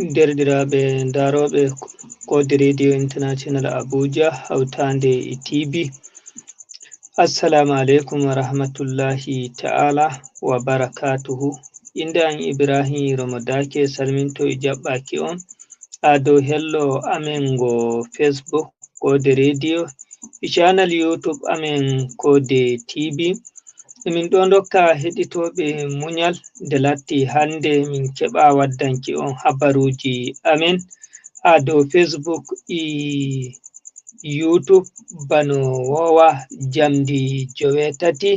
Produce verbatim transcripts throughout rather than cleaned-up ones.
Derɗiraaɓe ndarooɓe Koode Radio International Abuja, hawtaande e T V. Assalamu aleykum wa rahmatullahi ta'ala wa barakatuhu. Innde am Ibrahim Romodake, salminto e jaɓɓaaki on haa dow hello amen ngo Facebook, Koode Radio, e channel YouTube amen Koode T V. Emin ɗo ndokka heɗitooɓe muñal nde latti hannde min keɓa waddanki on habaruuji amen haa dow Facebook e YouTube bano wowa jamdi joweetati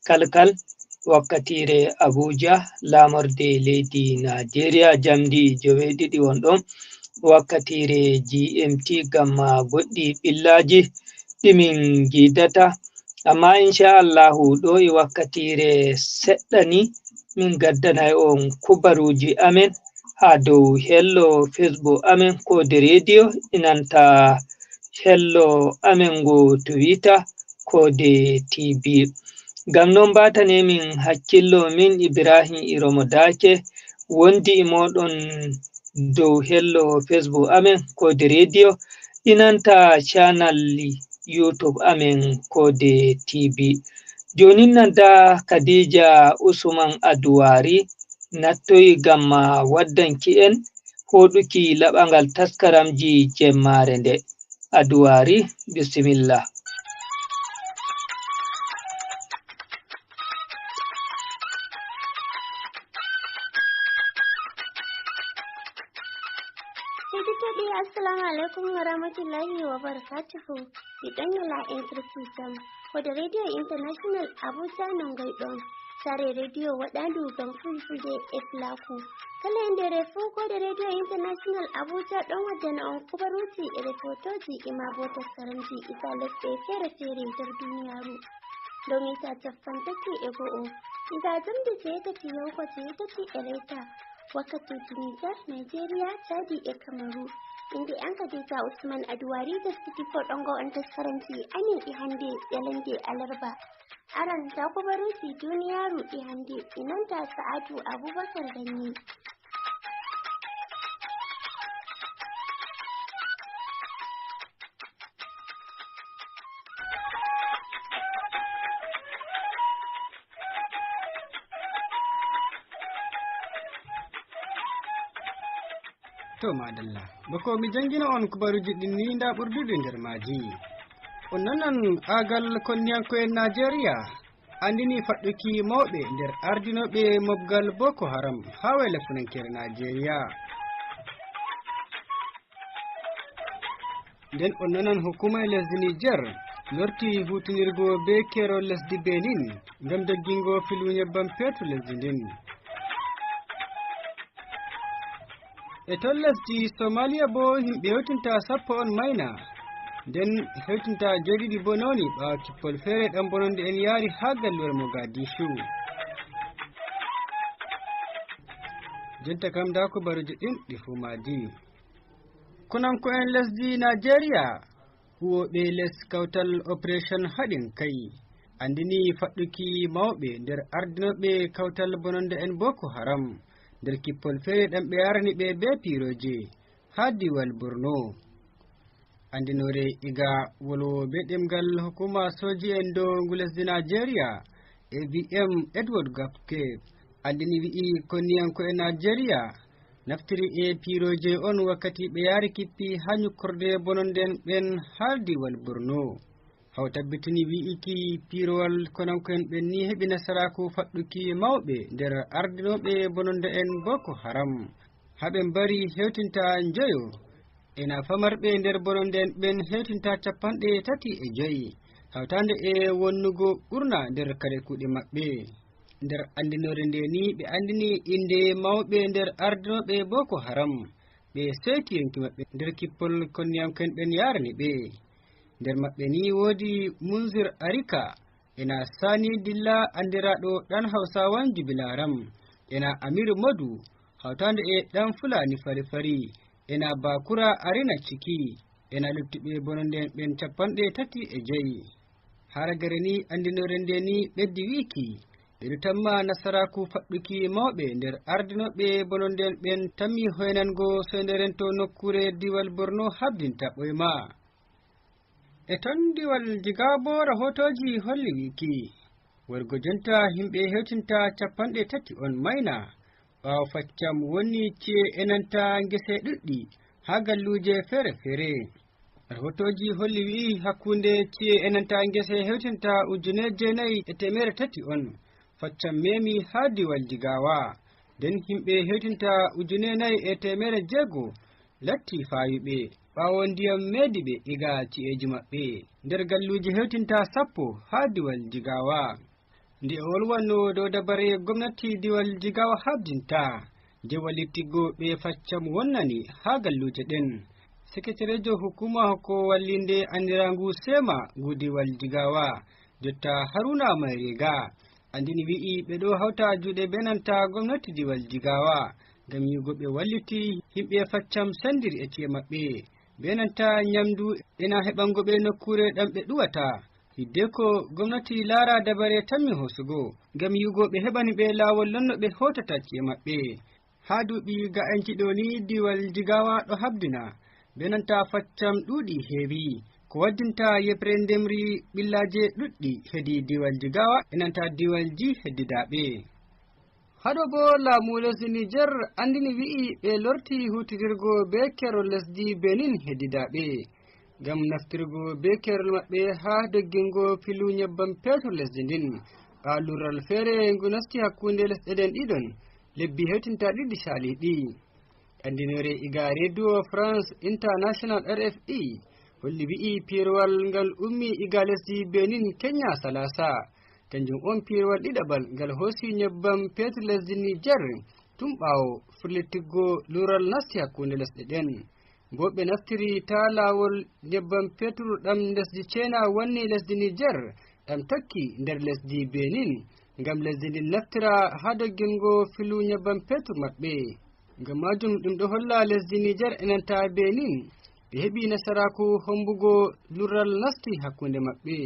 kalkal wakkatiire Abuja, laamorde leydi Najeriya, jamdi joweeɗiɗi won ɗon wakkatiire G M T, gam ma goɗɗi ɓillaaji ɗi min ngiidata. Amma inchallahu ɗo e wakkatiire seɗɗa ni min gaddanay on kubaruuji amen haa dow hello Facebook amen Koode Radio, e nanta hello amen ngo Twitter Koode T V. Gam non mbatane min hakkillo min Ibrahim Iromo Dake wondi e moɗon dow hello Facebook amen Koode Radio, e nanta channel YouTube amen Koode T V. Jonin nan da Khadija Usman Aduwari nattoyi gam ma waddanki en hoɗuki laɓangal taskaramji jemmaare nde. Aduwari, bisimilla. Heɗitooɓe, assalamu aleykum wa rahmatullahi wa barakatuhu. Miɗon ñala intersitam. Koode Radio International Abuja no ngoyɗon. Saare radio waɗaandu ngam fulfulde e pulaaku. Kala e nder fuu Koode Radio International Abuja ɗon waddana on kubaruuji e refotooji e maa boo taskaramji iga lesɗe feere-feere nder duniyaaru. Dow mita cappanɗe tati e go'o, iga jamɗe jeetati yahugo jeetati e reeta. Wakkatiiji Nijar, Najeriya, Caadi e Kamaru. Innde am Khadija Usman Aduwari, taskiti fooɗongo on taskaramji amin e hannde ñalannde alarba. Aran ta kubaruuji duniyaaru e hannde e nanta Sa'adu Abubakar Ganye. To, madalla. Bako mi janngina on kubaruuji ɗin ni, nda ɓurduɗi nder maaji. On nanan aagal konniyanko'en Najeriya anndini faɗɗuki mawɓe nder ardinooɓe mobgal Boko Haram haa wayla funankere Najeriya. Nden on nanan hukuuma e lesdi Niger lorti huutinirgo bee keerol lesdi Benin ngam doggingo filu nyebbam peetur lesdi ndin. E ton lesdi Somalia boo, yimɓe hewtinta sappo on mayna, nden hewtinta jeeɗiɗi boo nawni ɓaawo kippol feere ɗam bononde en yaari haa galluwal Mogadishu. Jonta kam, ndaa kubaruuji ɗin ɗi fuu maaji. Konanko'en lesdi Najeriya, huwooɓe les kawtal Operation Haɗin Kay, anndini faɗɗuki mawɓe nder ardinooɓe kawtal bononde en Boko Haram, nder kippol feere ɗam ɓe yaarani ɓe bee piirooje haa diiwal Borno. Anndinoore iga wolwooɓe ɗemngal hukuuma sooji'en dow ngu lesdi Najeriya, A B M Edward Gapke, anndini wi'i konniyanko'en Najeriya naftiri e piirooje on wakkati ɓe yaari kippi haa ñukkorde bononde en ɓen haa diiwal Borno. Haw tabbitini wi'iki piirowal konanko'en ɓen ni heɓi nasaraaku faɗɗuki mawɓe nder ardinooɓe bononde en Boko Haram. Haa ɓe mbari hewtinta njoyo, ena famarɓe nder bononde en ɓen hewtinta cappanɗe tati e joyi, hawtaande e wonnugo ɓurna nder kare kuuɗe maɓɓe. Nder anndinoore nde ni ɓe anndini innde mawɓe nder ardinooɓe Boko Haram, ɓe seyti yonki maɓɓe nder kippol konniyanko'en ɓen yaarani ɓe. Nder maɓɓe ni woodi Munzir Arika, ena Sani Dilla anndiraaɗo ɗan Hawsawan Jubilaram, ena Amir Modu, hawtaande e ɗan Fulani Fari Fari, ena Bakura Arina Ciki, ena luttuɓe bononde en ɓen cappanɗe tati e joyi. Haragare ni anndinoore nde ni ɓeddi wi'iki, Ɓeɗo tamma nasaraaku faɗɗuki mawɓe nder ardinooɓe bononde en ɓen tammi hoynango soynde rento nokkuure diiwal Borno habdinta ɓoyma. E ton diiwal Jigawa bo rahootooji holli wiiki, wargo jonta himɓe hewtinta capanɗe tati on mayna, ɓaawo faccam wonni ci'e e nanta ngese ɗuɗɗi haa galluuje feere-feere. Rahootooji holli wi'i hakkunde ci'e e nanta ngese hewtinta ujune jeenayi e teemere tati on faccam memi haa diiwal Jigawa. Nden himɓe hewtinta ujune nayi e teemere jeego latti faayuɓe ɓaawo ndiyam meedi ɓe iga ci'eeji maɓɓe nder galluuje hewtinta sappo haa diiwal Jigawa. Nde o wolwanno dow dabare gomnati diiwal Jigawa habdinta je wallitigo ɓe faccam wonnani haa galluuje ɗen, seketereejo hukuma ko wallinde anndirangu sema ngu diiwal Jigawa, jotta Haruna Mairega, andini wi'i ɓe ɗo hawta juuɗe be nanta gomnati diiwal Jigawa ngam yi'ugo ɓe walliti himɓe faccam sendiri e ci'e maɓɓe be nanta nyamdu ena heɓango ɓe nokkuure ɗam ɓe ɗuwata. Hiddeko gomnati laara dabare tammi hoosugo ngam yi'ugo ɓe heɓani ɓe laawol non no ɓe hootata ci'e maɓɓe. Haa duuɓi ga'enci ɗo ni diiwal Jigawa ɗo habdina be nanta faccam ɗuuɗi heewi ko waddinta yeɓre ndemri ɓillaaje ɗuɗɗi hedi diiwal Jigawa e nanta diiwalji heddidaaɓe. Haɗo bo laamu lesdi Niger andini wi'i ɓe lorti huutidirgo be keerol lesdi Benin heddidaaɓe ngam naftirgo be keerol maɓɓe haa doggingo filu nyebbam petur lesdi ndin. Ɓaawo lurral feere ngu nasti hakkunde lesɗe ɗen ɗiɗon lebbi hewtinta ɗiɗi caaliiɗi. Andinoore iga Radio France International, R F I, holli wi'i piirowal ngal ummi iga lesdi Benin Kenya Salasa. Kanjum on piirowal ɗiɗaɓal ngal hoosi nyebbam petur lesdi Niger tun ɓaawo firlitiggo lural nasti hakkunde lesɗe ɗen. Bo ɓe naftiri ta laawol nyebbam petur ɗam lesdi China wanni lesdi Niger ɗam tokki nder lesdi Benin ngam lesdi ndin naftira haa doggingo filu nyebbam petur maɓɓe. Ngam majum ɗum ɗo holla lesdi Niger e nanta Benin ɓe heɓi nasaraaku hombugo lural nasti hakkunde maɓɓe.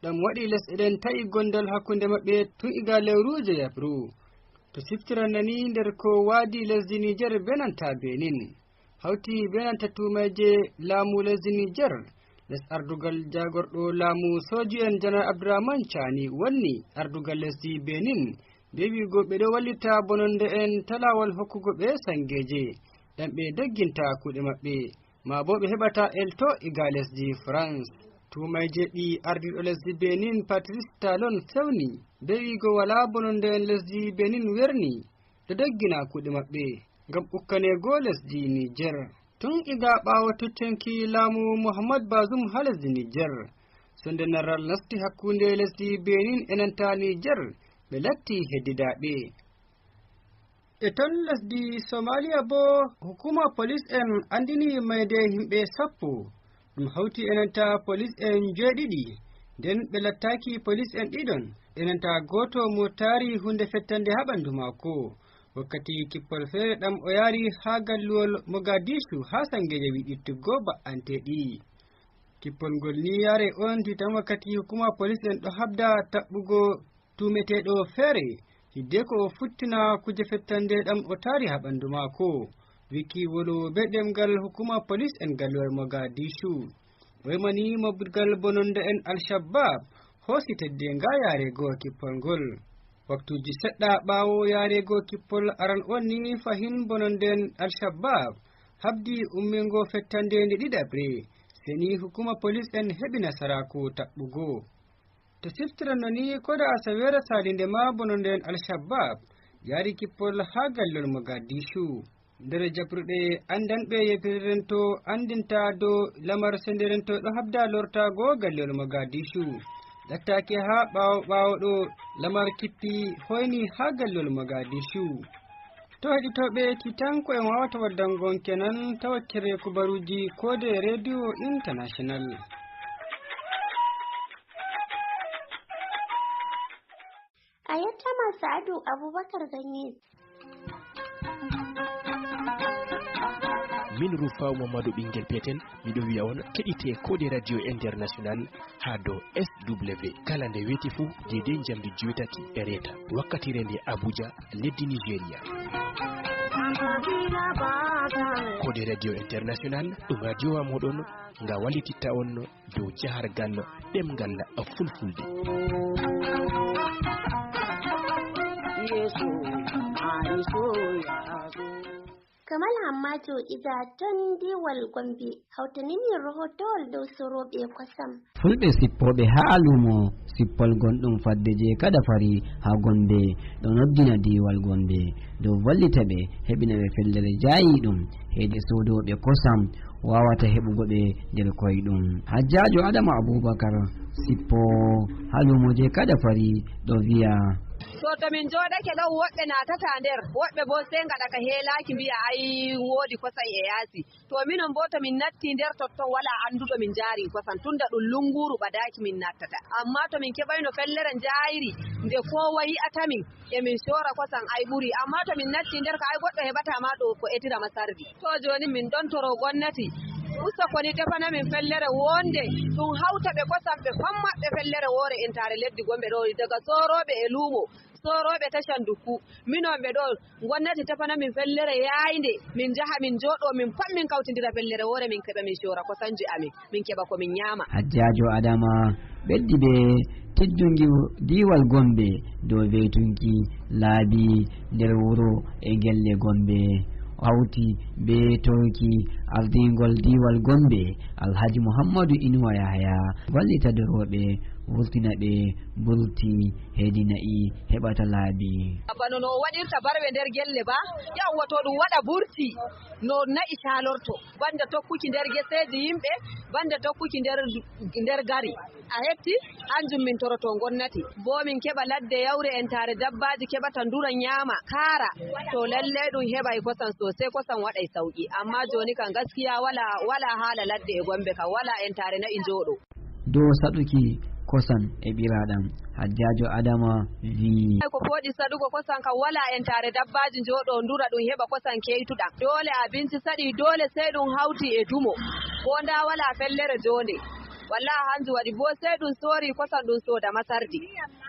Ɗam waɗi lesɗe ɗen ta'i gondal hakkunde maɓɓe tun iga lewru janvier. To siftiran nani nder ko waadi lesdi Niger be nanta Benin hawti be nanta tuumayje laamu lesdi Niger, les ardugal jaagorɗo laamu sooji'en Janar Abdourahmane Chani wanni ardugal lesdi Benin be wi'ugo ɓe ɗo wallita bononde'en ta laawol hokkugo ɓe sangeeje ɗam ɓe dogginta kuuɗe maɓɓe, maa bo ɓe heɓata elto iga lesdi France. Tuumayje ɗi ardiiɗo lesdi Benin Patrice Talon fewni be wi'ugo walaa bononde'en lesdi Benin werni ɗo doggina kuuɗe maɓɓe ngam ukkaneego lesdi Niger. Tun iga ɓaawo tottenki laamu Mohamed Bazoum haa lesdi Niger, sonde narral nasti hakkunde lesdi Benin e nanta Niger, ɓe latti heddidaaɓe. E ton lesdi Somalia bo, hukuma polis en andini mayde himɓe sappo, ɗum hawti e nanta polis en jeeɗiɗi, nden ɓe lattaaki polis en ɗiɗon, e nanta gooto mo taari hunde fettande haa ɓandu maako. Wakkati kippol feere ɗam o yaari haa galluwol Mogadishu haa sangeeje wiɗittugo ba'anteeɗi. Kippol ngol ni yaare on titan wakkati hukuma polis en ɗo habda taɓɓugo tuumeteeɗo feere, hiddeko o futtina kuje fettande ɗam o taari haa ɓandu maako. Wiki wolowo be ɗemngal hukuma polis en galluwol Mogadishu. Oymani mobgal bononde en Al-Shabaab hoosi teddenga yaarego kippol ngol. Waktuuji seɗɗa ɓaawo yaarego kippol aran on ni fahin bononde en Al-Shabaab habdi ummingo fettande nde ɗiɗaɓre. Seni hukuma polis en heɓi nasaraaku taɓɓugo. To siftiranno ni koda asaweere salinde ma bononde en Al-Shabaab yaari kippol haa gallol Mogadishu. Nder jaɓruɗe anndanɓe yeɓirerento anndinta dow lamar senderento ɗo habda lortaago gallol Mogadishu. Ɗattaake haa ɓaawo ɓaawo ɗo lamar kippi hoyni haa gallol Mogadishu. To heɗitooɓe titan ko en waawata waddango on kenan tawakkere kubaruuji koode Radio International. A yettama Sa'adu Abubakar Ganye. Min Rufaw Mamadou Ɓinngel Petel, miɗo wiya on keɗite Kode Radio International haa dow S W. Kala nde weeti fuu, deydey njamndi joweetati e reeta, wakkati reende Abuja, leddi Nigeria. Kode Radio International, ɗum radio wa mooɗon, nga wallititta on dow jahargal ɗemngal Fulfulde. Kamal Hammato Iza ton Diiwal Gombe hawtani min rohotowol dow sorooɓe kosam. Fulɓe sippooɓe haa luumo sippol gonɗum fadde Jeekada Fari haa Gombe ɗo noddina Diiwal Gombe dow vallita ɓe heɓina ɓe fellere jaayiiɗum heede soodooɓe kosam waawata heɓugo ɓe nder koyɗum. Hajjaajo Adama Abubakar sippoowo haa luumo Jeekada Fari ɗo wiya. To, to min njooɗake ɗon, woɓɓe naatata nder, woɓɓe boo sey ngaɗa ka heelaaki, mbi'a, "Ay, woodi kosay e yaasi." To, minon boo, to min natti nder totton, walaa annduɗo min njaari kosam, tunda ɗum lunguuru ɓadaaki min nattata. Ammaa to min keɓayno fellere njaayri, nde koowa yi'ata min, e min coora kosam, ay ɓuri. Ammaa to min natti nder ka, ay goɗɗo heɓataa ma ɗo ko etira ma sardi. To, jooni min ɗon toro gomnati, usta koni tefana min fellere wonde ɗum hawta ɓe kosam, ɓe famma ɓe fellere woore entaare leddi Gombe ɗo, daga soorooɓe e luumo, soorooɓe tashan dukku, minon ɓe ɗo, gomnati tefana min fellere yaaynde, min njaha min njooɗo, min pat min kawtindira fellere woore, min keɓa min coora kosamji amin, min keɓa ko min nyaama. Hajjaajo Adama ɓeddi ɓe teddungi diiwal Gombe dow veytunki laabi nder wuro e gelle Gombe. O hawti be toroki ardiingol diiwal Gombe, Alhaji Muhammadu Inuwa Yahaya, vallita dorooɓe, wurtina ɓe burti hedi na'i heɓata laabi. Bano no o waɗirta barwe nder gelle ba, yawwa to ɗum waɗa burti, no na'i caalorto, banda tokkuki nder geseeji yimɓe, banda tokkuki nder, nder gari. A hetti? Hanjum min toroto gomnati. Bo min keɓa ladde yawre entaare dabbaaji keɓata ndura nyaama, kaara. To lallay ɗum heɓay kosam sosai, kosam waɗay sauki. Amma jooni kam gaskiya wala, wala haala ladde e Gombe kam, wala entaare na'i njooɗo. Dow saɗuki kosam e ɓiraaɗam, Hajjaajo Adama vii. Ko fooɗi saɗugo kosam kam wala entaare dabbaaji njooɗo ndura ɗum heɓa kosam keytuɗam. Doole abinci saɗi, doole sey ɗum hawti e dumo. Ko ndaa wala fellere joonde. Wallaahi hanjum waɗi boo sey ɗum soori kosam ɗum sooda masardi.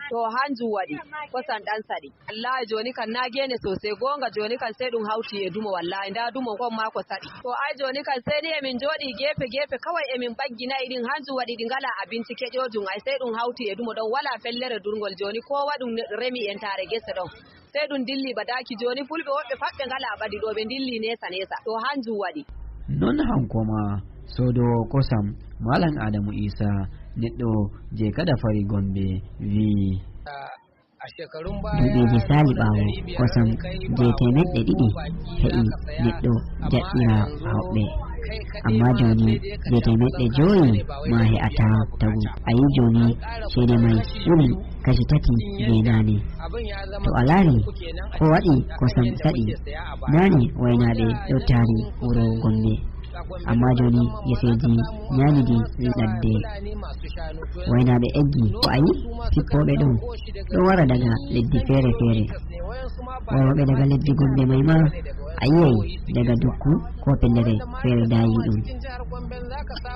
To hanjum waɗi kosam ɗam saɗi. Wallaahi jooni kam naa geene sosai goonga jooni kam sey ɗum hawti e dumo wallaahi ndaa dumo ngon maa ko saɗi. To ay jooni kam sey ni emin njooɗi geefe geefe kaway emin ɓaggi na'i ɗin hanjum waɗi ɗi ngalaa abinci keƴoojum ay sey ɗum hawti e dumo ɗon walaa fellere durngol jooni koo waɗum ne-, remi entaare gese ɗon. Sey ɗum dilli ɓadaaki jooni fulɓe woɓɓe pat ɓe ngalaa ɓadi ɗo ɓe ndilli neesa neesa to hanjum waɗi. Non hanko ma soodoowo kosam Malam Adamu Isa neɗɗo je kada fari Gombe wi'i. Duuɓiiji saali ɓaawo kosam je teemeɗɗe ɗiɗi he'i neɗɗo jaɓɓira hoɓɓe. Amma jooni je teemeɗɗe joyi ma he'ata tagu. A yi jooni ceede mai ɓuri kashi tati je naane. To a laari ko waɗi kosam saɗi, naane waynaaɓe ɗo taari wuro Gombe. Amma jooni geseeji nyaamidi ladde. Waynaaɓe eggi ko a yi sippooɓe ɗo ɗo wara daga leddi feere feere. Warooɓe daga leddi Gombe mai ma a yi'ay daga dukku ko pellere feere daayiiɗum.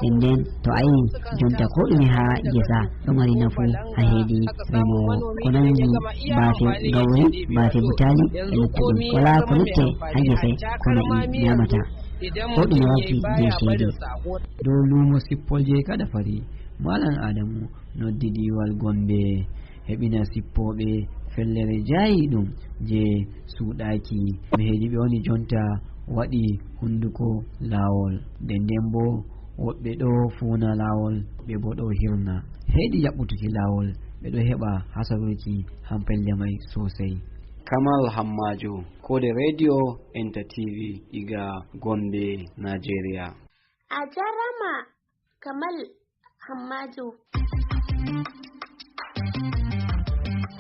Nden nden to a yi jonta ko ɗume haa ngesa ɗo mari nafu haa heedi remoowo. Ko nangi baafe gawri, baafe butaali e luttuɗum. Walaa ko lutte haa ngese ko na'i nyaamata. Ko ɗum warti je ceede. Dow luumo sippol je kada fari, Malam Adamu noddi diiwal Gombe heɓina sippooɓe fellere jaayiiɗum je suuɗaaki. Ɓe heedi ɓe woni jonta waɗi hunduko laawol. Nden nden bo woɓɓe ɗo fuuna laawol, ɓe bo ɗo hirna. Heedi yaɓɓutuki laawol, ɓe ɗo heɓa hasaruki haa pelle mai sosai. Kamal Hammaajo, Kode Radio Enta T V, iga Gombe, Nigeria. A jarama, Kamal Hammaajo.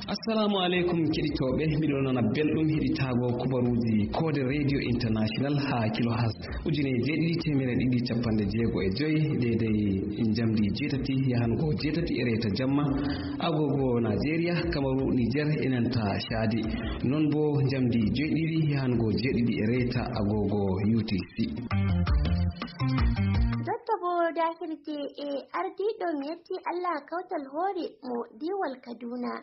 A Assalamu aleykum, keɗitooɓe. Miɗo nana belɗum heɗitaago kubaruuji koode Radio International haa kilohertz ujine jeeɗiɗi teemedere ɗiɗi cappanɗe jeego e joy, deydey njamdi jeetati yahango jeetati e reeta jamma, agogo Najeriya, Kamaru, Niger, e nanta Caadi. Non bo njamdi joyɗiɗi yahango jeeɗiɗi e reeta, agogo U T C. Dokta Boro Dahir J A, ardiiɗo, mi yetti Allah kawtal hoore mo diiwal Kaduna.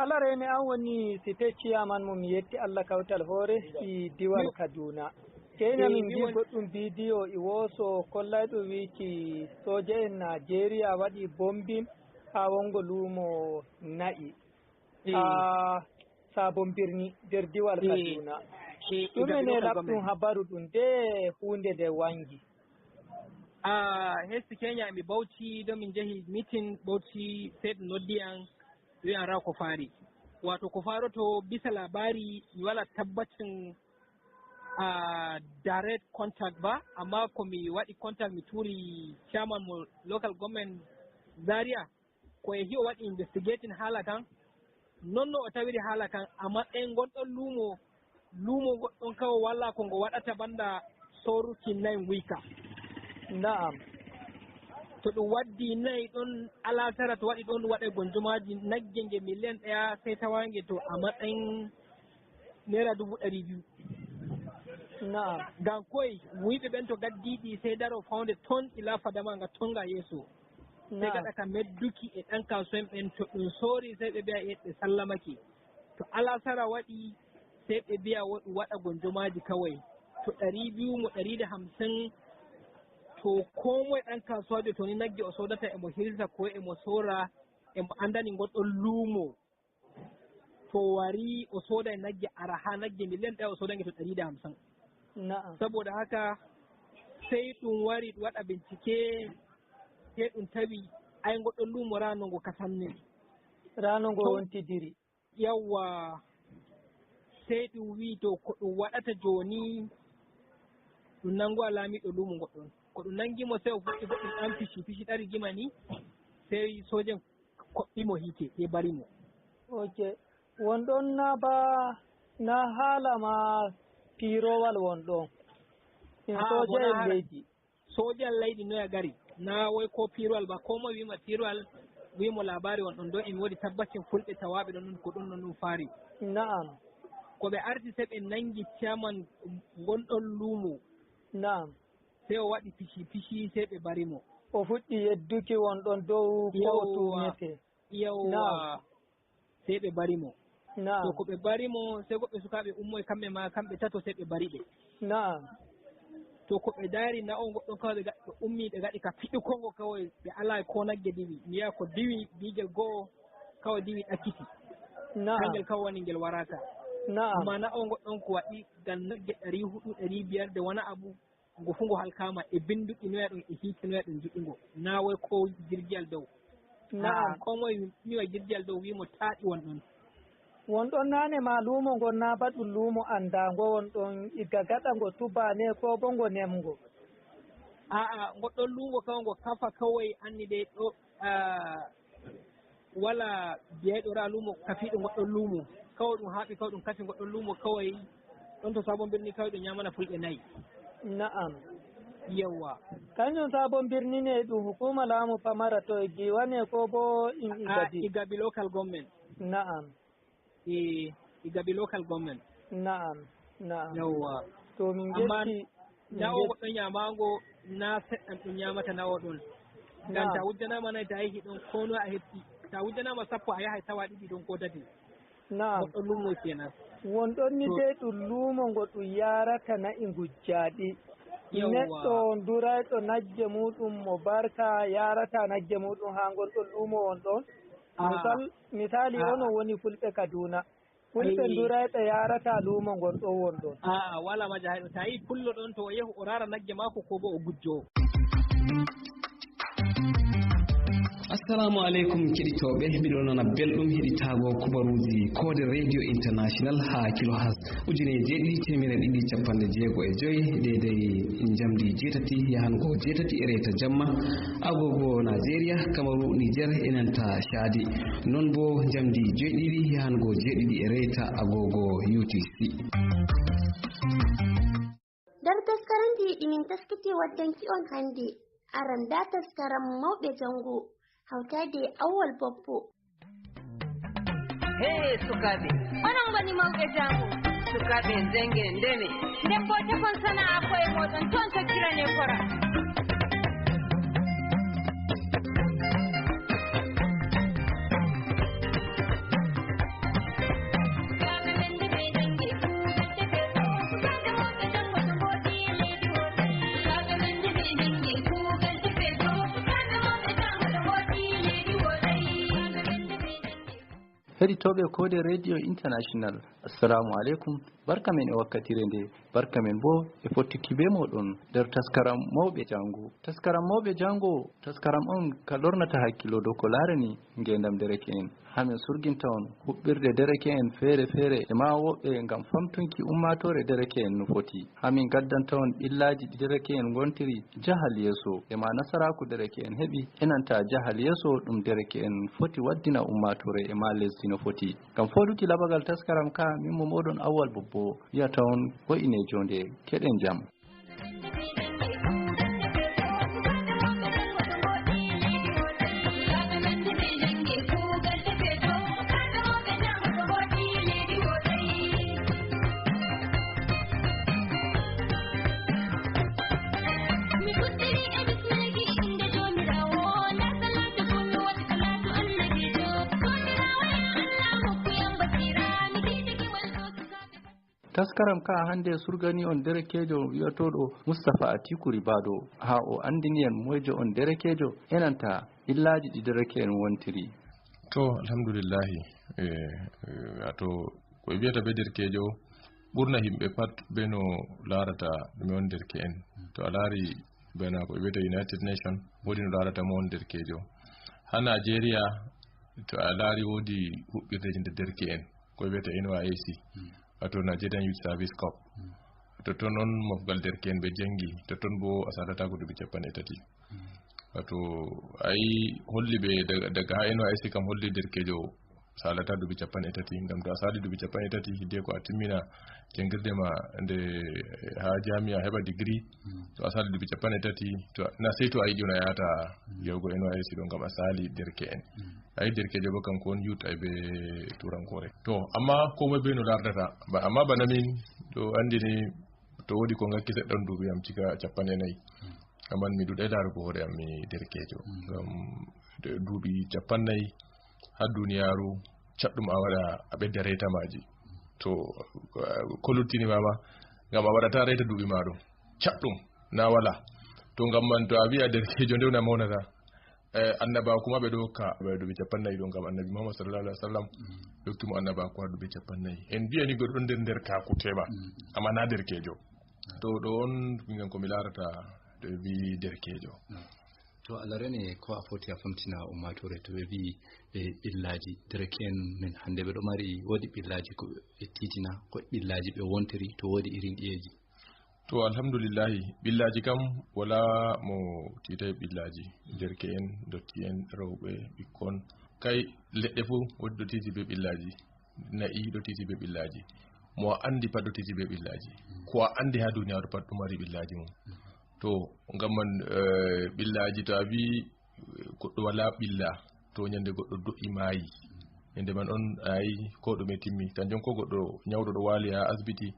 Allah reyni an woni site ciyaman mo mi yetti Allah kawtal hoore e diiwal Kaduna. Kenya min ngi goɗɗum bidiyo e wooso kollayɗo wiiki sooja en Najeriya waɗi bombin haa wongo luumo na'i. Eh. Haa Sabon Birni nder diiwal Eh. Kaduna. Eh, Ɗume ne laɓɗum habaru ɗum de huunde nde wangi? Ah, hesti Kenya mi Bauchi ɗo min njehi meeting Bauchi, sey ɗum noddi an, wi an ra ko faari. Wato ko faroto bisa labari mi wala tabbacin, ah, direct contact ba, amma ko mi waɗi contact mi turi chairman mo local government Zaria, ko e hiyo waɗi investigating haala kan, non no o tawiri haala kan, amma ɗen ngon ɗon luumo, luumo ngon ɗon kawo wala ko ngo waɗata banda soruki nayi nguyka. Na'am. To ɗum waddi nayi ɗon alasara to waɗi ɗon waɗa gonjomaaji nagge nge miliyan ɗaya sey tawange to a matsayin naira dubu ɗari biyu. Na'am. Ngam koy wuyɓe ɓen to gaddiɗi sey daro fawnde ton ila fadama nga tonga yeeso. Sey Na'am. Gaɗa ka medduki e ɗan kasuwen ɓen to ɗum sori sey ɓe mbi'a e ɓe sallamake. To alasara waɗi sey ɓe mbi'a wo ɗum waɗa gonjomaaji kaway. To ɗari biyu mo ɗari da hamsin to ko moye ɗan kasuwajo to ni nagge o sodata e mo hirsa ko e mo sora e mo andani ngon ɗon luumo. To wari o soday nagge araha nagge miliyan ɗaya o sodange to ɗari da hamsin. Na'am. Saboda haka sai ɗum wari ɗum waɗa bincike sai ɗum tawi ai ngon ɗon luumo rano ngo kasanne. Rano ngo To- wontidiri. Yawwa. Sai ɗum wi to ko ɗum waɗata joni ɗum nango a laamiɗo luumo ngon ɗon. Ko ɗum nangi mo sai o fuɗɗi goɗɗum ɗan fishi fishi ɗari gima ni sai sojan koɓɓi mo hiite ɓe bari mo. Ok. Won ɗon na ba na haala ma piirowal won ɗon. In Ah, soja wona en haala- leydi. Soja en leydi noya gari na woy ko piirowal ba ko mo wima piirowal wimo labari won ɗon ɗon emi woodi tabbacin fulɓe tawaɓe ɗon ɗum ko ɗum ɗon ɗum faari. Na'am. Ko ɓe arti se ɓe nangi chairman ngon ɗon luumo. Na'am. Sey o waɗi pici pici sey ɓe bari mo. O fuɗɗi yedduki won ɗon dow ko o Yawwa. Tuumete. Yawwa. Na'am. Sey ɓe bari mo. Na'am. To ko ɓe bari mo sey goɓɓe sukaaɓe ummoy kamɓe ma kamɓe tato sey ɓe bari ɓe. Na'am. To ko ɓe dari na on goɗɗon kawai ɓe ga- ɓe ummi ɓe gaɗi ka fiɗu kongo kawai ɓe ala ko nagge diwi mi yi'a ko diwi bigel go'o kawai diwi ɗakkiti. Na'am. Kangel kawai woni ngel waraka. Na'am. Amma na on goɗɗon ko waɗi ngal nagge ɗari huɗu ɗari biyar de wani abu. Ngo fu ngo halkaama e binnduɗi noya ɗum e hiite noya ɗum njuɗungo. Na woy ko jirgiyal dow. Na'am. A'a, ko moye wiwa jirgiyal dow wimo taaɗi won ɗon. Won ɗon nane ma luumo ngon na ba ɗum luumo anndaango won ɗon iga gaɗa ngo tubane ko bo ngo nemngo. A'a, ngo ɗon luumo kawo ngo kafa kawai anni de ɗo ah, wala biyayɗo ra luumo kafiiɗo goɗɗon luumo. Kawai ɗum haaɓi kawai ɗum kafi goɗɗon luumo kawai ɗon to sabon birni kawai ɗum nyamana fulɓe nayi. Na'am. Yawwa. Kanjum sabon birni ne ɗum hukuma laamu pamara to e giwane ko bo in a igabi igabi local government. Na'am. E igabi local government. Na'am. Na'am. Yawwa. To min amma getti na o goɗɗo nyamago na seɗɗan ɗum nyamata na o ɗon. Ngam ta wujjanama nayi ta yehi ɗon ko noi a hetti ta wujjanama sappo a yahay tawa ɗiɗi ɗon ko tati. Na'am. Goɗɗo lumo kenan. Won ɗon ni de ɗum lumo ngo ɗum yarata na'i ngujjaɗi. Yawwa. Neɗɗo durayɗo nagge muɗum mo barka yarata nagge muɗum ha ngon ɗon lumo won ɗon. Misal misali ono woni fulɓe kaduna. Fulɓe ndurayɓe yarata luumo ngol ɗo won ɗon. A'a wala maja hayɗo ta yi pullo ɗon to o yehu o rara nagge maako ko bo o gujjo. Assalamu aleykum, keɗitooɓe. Miɗo nana belɗum heɗitaago kubaruuji Koode Radio International haa kilohertz ujine jeeɗiɗi teemedere ɗiɗi capanɗe jeego e joy, deydey njamdi jeetati yahango jeetati e reta jamma, agogo Nigeria, Kamaru, Niger, e nanta Chadi. Non bo njamdi jeeɗiɗi yahango jeeɗiɗi e reta, agogo U T C. Nder taskaramji ɗi min taskiti waddanki on hannde, aran nda taskaram mawɓe janngo, hawtaade e Awwal Boppo. Hee, sukaaɓe, onon ngoni mawɓe janngo. Sukaaɓe, njannge, ndeme. Ndeppoote kon sana'a ko'e mooɗon, ton tokkirane kora. Heɗitooɓe Koode Radio International, assalamu aleykum. Barka men e wakkatire nde, barka men bo e fottuki be moɗon nder taskaram mawɓe janngo. Taskaram mawɓe janngo, taskaram on ka lornata hakkilo dow ko laarani ngeendam dereke'en. Haa min surginta on huɓɓirde dereke'en feere-feere e ma woɓɓe ngam famtunki ummaatoore dereke'en no foti. Haa min gaddanta on ɓillaaji ɗi dereke'en ngontiri jahal yeeso e ma nasaraaku dereke'en heɓi e nanta jahal yeeso ɗum dereke'en foti waddina ummaatoore e ma lesdi no foti. Ngam fooduki laɓagal taskaram ka, min mo moɗon Awwal Bobbo, wiyata on ko ine joonde, keɗen jam. Taskaram ka hannde surgani on derekeejo wiyatooɗo Mustapha Atiku Ribado, haa o anndini en moyjo on derekeejo e nanta ɓillaaji ɗi dereke'en wontiri. To, alhamdulillahi, eh, eh, wato, ko ɓe wiyata ɓe derkeejo, ɓurna yimɓe pat ɓe no laarata ɗume on derke'en. To a laari bana ko ɓe wiyata United Nation, woodi no laarata mo on derkeejo. Haa Nigeria, to a laari woodi huɓɓirdeeji nder derke'en, ko ɓe wiyata N Y S C, wato Nigerian Youth Service Corps. Totton on mofgal derke'en ɓe janngi, totton bo a saalataako duuɓi capanɗe tati. Wato, ay holli ɓe daga, daga haa N Y S C kam holli derkeejo saalata duuɓi capanɗe tati, ngam to a saali duuɓi capanɗe tati, hiddeko a timmina janngirde ma nde haa jamiya heɓa digiri, to a saali duuɓi capanɗe tati, to a, na sey to a yiɗi on a yahata yahugo N Y S C ɗo ngam a saali derke'en. Ay derkeejo bo kanko on youth ay be turankoore. To, amma ko moy be no lardata. Ba, amma bana min ɗo anndini to woodi ko ngakki seɗɗa on duuɓi am cika capanɗe nayi. Amman mi ɗuɗay laarugo hoore am mi derkeejo. Ngam de-, duuɓi capannay haa duniyaaru caɗɗum a waɗa a ɓedda reeta maaji. To, eh, ko luttini ma ma, ngam a waɗata reeta duuɓi ma ɗo. Caɗɗum, na wala. To ngam man to a wi'a derkeejo nde wona mawnata, eh, annabaaku ma ɓe ɗo hokka, ɓe duuɓi capannay ɗo ngam Annabi Muhammad sallallahu alaihi wasallam ɓe hokki mo annabaaku haa duuɓi capannay. En mbi'ani goɗɗo ɗon nder, nder kaaku tema, amma na derkeejo. To ɗo on ɓinngel ko mi laarata to ɓe mbi'i derkeejo. To Allah rene ko a foti a famtina ummaatoore to ɓe mbi'i ɓe ɓillaaji. Dereke'en men hannde ɓe ɗo mari, woodi ɓillaaji ko ɓe tiitina, ko ɓillaaji ɓe wontiri, to woodi irin ɗiyeeji. To alhamdulillahi, ɓillaaji kam wala mo tiitay ɓillaaji. Derke'en, ndotti'en, rewɓe, ɓikkon, kay leɗɗe fuu woodi ɗo tiiti be ɓillaaji. Na'i ɗo titi be ɓillaaji. Mo a anndi pat ɗo titi be ɓillaaji. Ko a anndi haa duniyaaru pat ɗo mari ɓillaaji mum. To, ngam man, eh, ɓillaaji to a wi, eh, goɗɗo walaa ɓilla, to nyande goɗɗo do'i maayi. Nyande man on a yi ko ɗume timmi. Kanjum ko goɗɗo nyawɗo ɗo waali haa asbiti,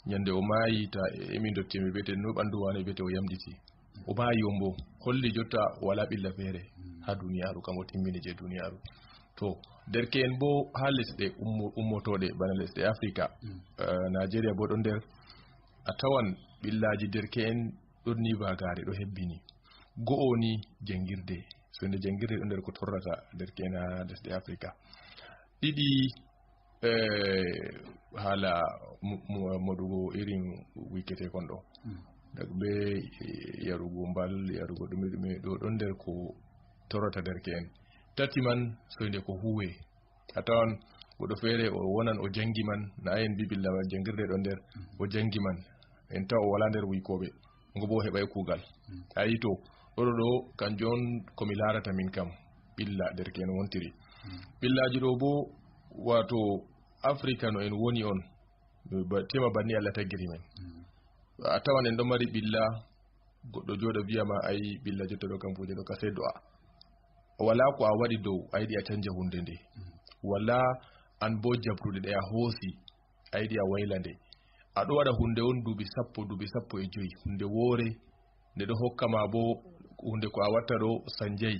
nyande o maayi ta emi ndotti'en ɓe mbiyete no ɓandu waane mbiyete o yamɗiti. O maayi on bo. Holli jotta o walaa ɓilla feere haa duniyaaru, kam o timmini jey duniyaaru. To, derke'en bo haa lesɗe ummo-, ummotooɗe bana lesɗe Afrika, eh, Nigeria bo ɗon nder, a tawan ɓillaaji derke'en ɗon ni vagaare ɗo hebbini. Go'o ni janngirde. So nde janngirde ɗon nder ko torrata derke'en haa lesɗe Afrika. Ɗiɗi, eh, haala mo-, mo-, moɗugo irin wikketeekon ɗo. Daga be, eh, yarugo mbal, yarugo ɗume ɗume ɗo ɗon nder ko torrata derke'en. Tati man, soyde ko huuwe. A tawan goɗɗo feere o wonan o janngi man, na ayen bibilla man janngirde ɗo nder, o janngi man. En tawa o walaa nder wuykooɓe, ngo boo heɓay kuugal. A yi to, ɗo ɗo ɗo, kanjum on ko mi laarata min kam, ɓilla derke'en wontiri. Ɓillaaji ɗo boo, waato Afrika no en woni on, ba-, tema banni Allah taggiri men. A tawan en ɗo mari ɓilla, goɗɗo jooɗo wi'a ma, "Ay, ɓilla jotta ɗo kam kuuje ɗo ka sey do'a." Walaa ko a waɗi dow, a yiɗi a canja hunde nde. Walaa an boo jabrude ɗe a hoosi, a yiɗi a wayla nde. A ɗo waɗa hunde on duuɓi sappo, duuɓi sappo e jowi. Hunde woore, nde ɗo hokka ma boo hunde ko a watta ɗo sanjay.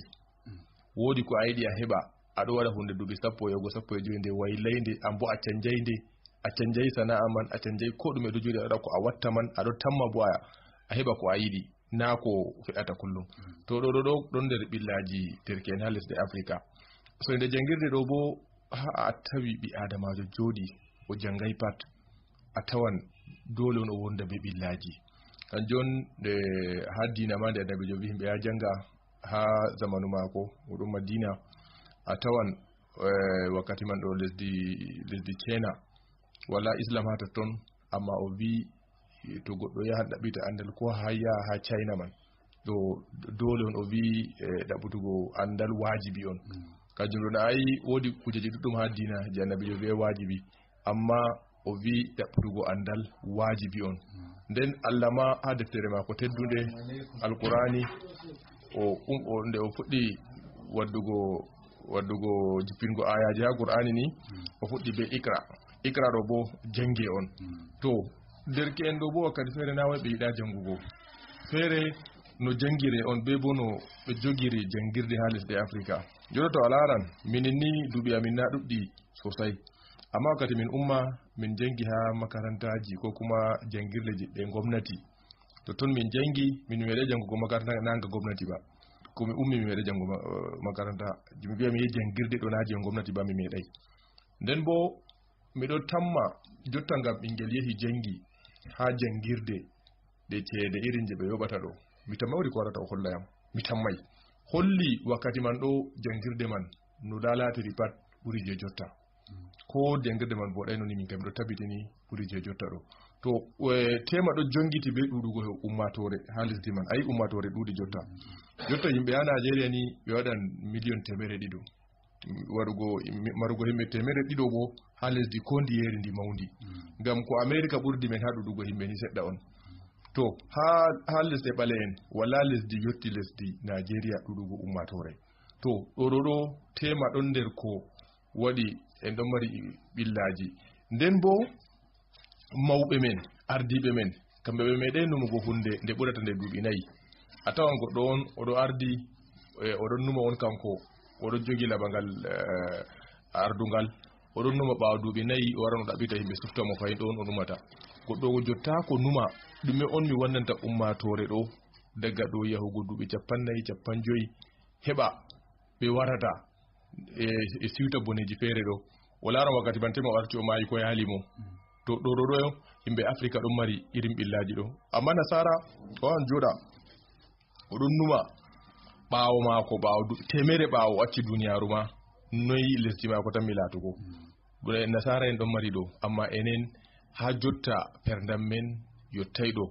Woodi ko a yiɗi a heɓa, a ɗo waɗa hunde duuɓi sappo, yahugo sappo e jowi, nde waylay nde, an boo a canjay nde, a canjay sana'a man, a canjay ko ɗume, ɗo jooɗi a ɗo waɗa ko a watta man, a ɗo tamma boo a, a heɓa ko a yiɗi, naa ko fe'ata kullum. To ɗo, ɗo, ɗo, ɗon nder ɓillaaji derke'en haa lesɗe Afrika. So nde janngirde ɗo boo, haa a tawi ɓii aadamaajo jooɗi, o janngay pat, a tawan doole on o wonda bee ɓillaaji. Kanjum on, nde haa diina ma nde Annabiijo wi'i himɓe yaa jannga, haa zamanu maako, o ɗon Madiina, a tawan, eh, wakkati man ɗo lesdi, lesdi Ceena, walaa Islam haa totton, ammaa o wi'i to goɗɗo yahan ɗaɓɓita anndal ko haa yaha haa China man, ɗo doole on o wi'i, eh, ɗaɓɓutugo anndal waajibi on. Kanjum ɗo na ayi woodi kujeeji ɗuɗɗum haa diina je Annabiijo wi'i waajibi, ammaa o wi'i ɗaɓɓutugo anndal waajibi on. Nden Allah ma haa deftere maako teddunde Alqur'aani, o, um, o, nde o fuɗɗi waddugo, waddugo jippingo aayaaji haa Qur'aani ni, o fuɗɗi bee Iqra. Iqra ɗo boo jannge on. To, derke'en ɗo boo wakkati feere na way ɓe yiɗaa janngugo. Feere no janngire on bee boo no ɓe jogiri janngirde haa lesɗe Afrika. Jooni to a laaran, minin ni duuɓi amin na ɗuɗɗi sosay. Ammaa wakkati min umma, min janngi haa makarantaaji ko kuma janngirleji ɗe gomnati. Totton min janngi, min mi meeɗay janngugo makaranta na nga gomnati ba. Ko mi ummi mi meeɗay janngo ma-, eh, makaranta. Mi wi'a mi yahi janngirde ɗo na je gomnati ba mi meeɗay. Nden boo miɗo tamma jotta ngam ɓingel yehi janngi haa janngirde ɗe ceede irin je ɓe yoɓata ɗo. Mi tammay woodi ko warata o holla yam. Mi tammay. Holli wakkati man ɗo janngirde man no laalatiri pat ɓuri je jotta. Ko janngirde man boɗay no ni min kam miɗo tabitini ɓuri je jotta ɗo. To, eh, tema ɗo jongiti be ɗuɗugo ummatore haa lesdi man. Ayi ummatore ɗuɗi jotta. Jotta yimɓe haa Najeriya ni ɓe waɗan miliyon teemeɗɗe ɗiɗo. Waɗugo, marugo yimɓe teemeɗɗe ɗiɗo bo haa lesdi ko ndi yeeri ndi mawndi. Ngam ko Amerika ɓurdi men haa ɗuɗugo yimɓe ni seɗɗa on. To, haa, haa lesɗe ɓale'en, walaa lesdi yotti lesdi Najeriya ɗuɗugo ummatore. To, ɗo, ɗo, ɗo, tema ɗon nder ko waɗi en ɗon mari ɓillaaji. Nden bo, mawɓe men, ardiiɓe men, kamɓe ɓe meeɗay numugo hunde nde ɓurata nde duuɓi nayi. A tawan goɗɗo on, o ɗo ardi, e, o ɗon numa on kanko, o ɗon jogi labangal, eh, ardungal, o ɗon numa ɓaawo duuɓi nayi, o waran o ɗaɓɓita yimɓe sufta mo fahin ɗo on o numata. Goɗɗo o jottaako numa, ɗume on mi wannanta ummaatoore ɗo, daga ɗo yahugo duuɓi cappannayi, cappanjoyi, heɓa ɓe warata e, e siwta boneeji feere ɗo. O laara wakkati bante ma o arti o maayi ko yaali mo. To ɗo ɗo ɗo yimɓe Afrika ɗon mari irin ɓillaaji ɗo. Amma Nasaara o an jooɗa, o ɗon numa ɓaawo maako, ɓaawo du-, teemere ɓaawo o acci duniyaaru ma, noy lesdi maako tan mi laatugo. Ɗum en Nasaara en ɗon mari ɗo, amma enen haa jotta perndam men yottay ɗo.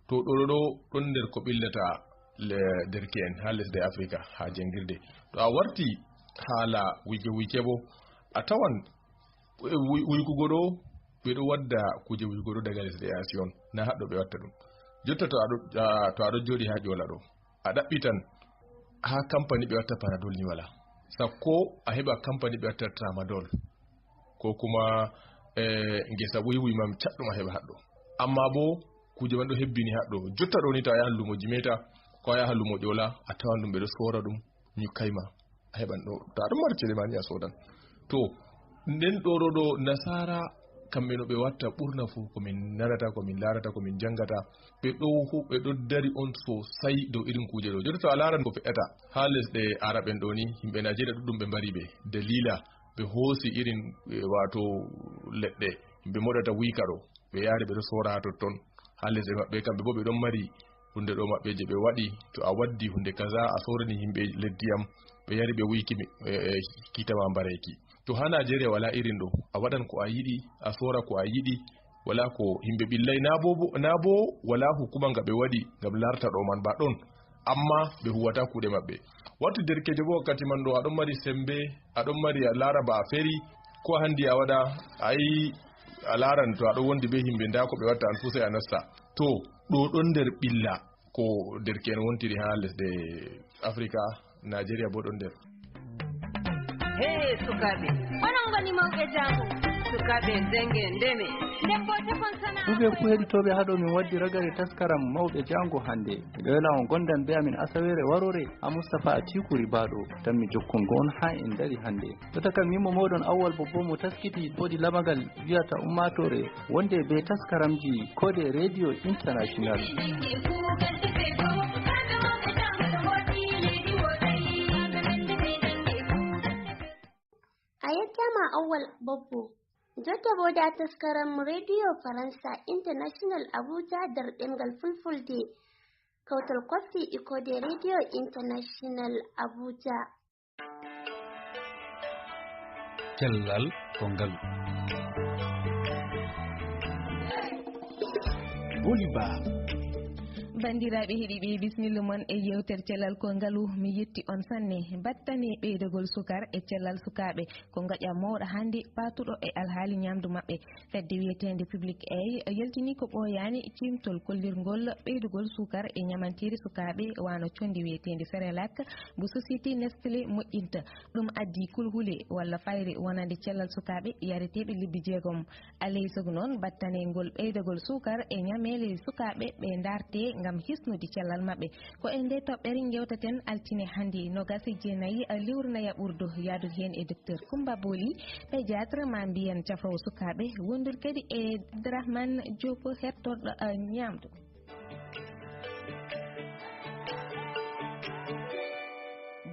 To ɗo ɗo ɗo ɗon nder ko ɓillata le-, derke'en haa lesɗe Afrika, haa janngirde. To a warti haala wuyke wuyke bo, a tawan, e, wuy-, wuykugo ɗo, ɓe ɗo wadda kuuje wuykugo ɗo daga lesɗe Aasi on, na haɗɗo ɓe watta ɗum. Jotta to a ɗo, a, to a ɗo jooɗi haa Ƴoola ɗo, a ɗaɓɓitan haa kampani ɓe watta Panadol ni walaa. Sakko a heɓa kampani ɓe watta Tramadol. Ko kuma, eh, ngesa wuy wuy mam caɗɗum a heɓa haɗɗo. Amma bo kuuje man ɗo hebbini haɗɗo. Jotta ɗo ni to a yahan lumo Jimeta, ko a yahan lumo Ƴoola, a tawan ɗum ɓe ɗo soora ɗum, nyukkay ma. A heɓan ɗo, to a ɗon mari ceede ma ni a soodan. To, nden ɗo ɗo ɗo Nasaara, kamɓe no ɓe watta ɓurna fuu ko min nanata, ko min laarata, ko min janngata. Ɓe ɗo hu-, ɓe ɗo dari on sosai dow irin kuuje ɗo. Jotta to a laaran ko fe'ata haa lesɗe Arab en ɗo ni, yimɓe Najeriya ɗuɗɗum ɓe mbari ɓe. Dalila ɓe hoosi irin, eh, waato leɗɗe, yimɓe moɗata wuyka ɗo. Ɓe yaari ɓe ɗo soora haa totton. Haa lesɗe maɓɓe kamɓe bo ɓe ɗon mari Hunde ɗo maɓɓe je ɓe waɗi, to a waddi hunde kaza, a sorani yimɓe leddi am, ɓe yari ɓe wuyki mi, e, e, kiita ma mbareeki. To ha Najeriya wala irin ɗo, a waɗan ko a yiɗi, a sora ko a yiɗi, wala ko yimɓe ɓillay, na bo, na bo wala hukuma nga ɓe waɗi ngam larta ɗo man ba ɗon, amma ɓe huwata kuuɗe maɓɓe. Wattu derkejo bo wakkati man ɗo, aɗon mari sembe, aɗon mari a lara ba a feri, ko handi a waɗa, ai a laran to aɗon wondi be yimɓe, nda ko ɓe watta, an fu sai a nasta. To, ɗo ɗon nder ɓilla ko derke'en wontiri ha lesɗe Afrika, Najeriya bo ɗon nder. Hee, sukaaɓe, onon ngoni mawɓe jaango. Sukaaɓe, ndenge, ndeme. Ndebbo tefon sana'a. Ɗuɓe ku heɗitooɓe haɗo min waddi ragare taskaram mawɓe jaango hannde. Miɗo ela on gondan be amin asaweere warore a Mustapha Atiku Ribaaɗo. Tan mi jokkongo on haa en dari hannde. Jotta kam, min mo mooɗon Awwal Bobbo mo taskiti woodi laɓagal wiyata ummaatoore wonde be taskaramji Kode Radio International. A yettaama Awwal Bobbo. Jotta bo nda taskaram Radio Faransa International Abuja nder ɗemngal Fulfulde. Kawtal koffi e Kode Radio International Abuja. Cellal ko ngalu. Boli Ba. Banndiraaɓe heɗiiɓe, bismilla mon e yewtere Cellal ko ngalu. Mi yetti on sanne. Battane ɓeydagol sukar e cellal sukaaɓe ko ngoƴa mawɗo hannde paatuɗo e alhaali ñaamdu maɓɓe. Fedde wiyeteende Public Eye yaltini ko ɓooyaani ciimtol kollirngol ɓeydugol suukar e ñamanteeri sukaaɓe, wano conndi wiyeteende Cerelac mbo Société Nestlé moƴƴinta. Ɗum addi kulhule walla fayre wonande cellal sukaaɓe yareteeɓe lebbi jeegom. Aleysago noon, battanengol ɓeydagol suukar e ñameele sukaaɓe ɓe ndarte ngam hisnude cellal maɓɓe. Ko e nde toɓɓere ngewtaten altine hannde, noogaas e jeenayi lewru nayaɓurdu. Yaadu heen e Docteur Coumba Boly, pédiatre, ma mbiyen cafroowo sukaaɓe, wondude kadi e Abdourahmane Diop, hertorɗo, eh, ñaamdu.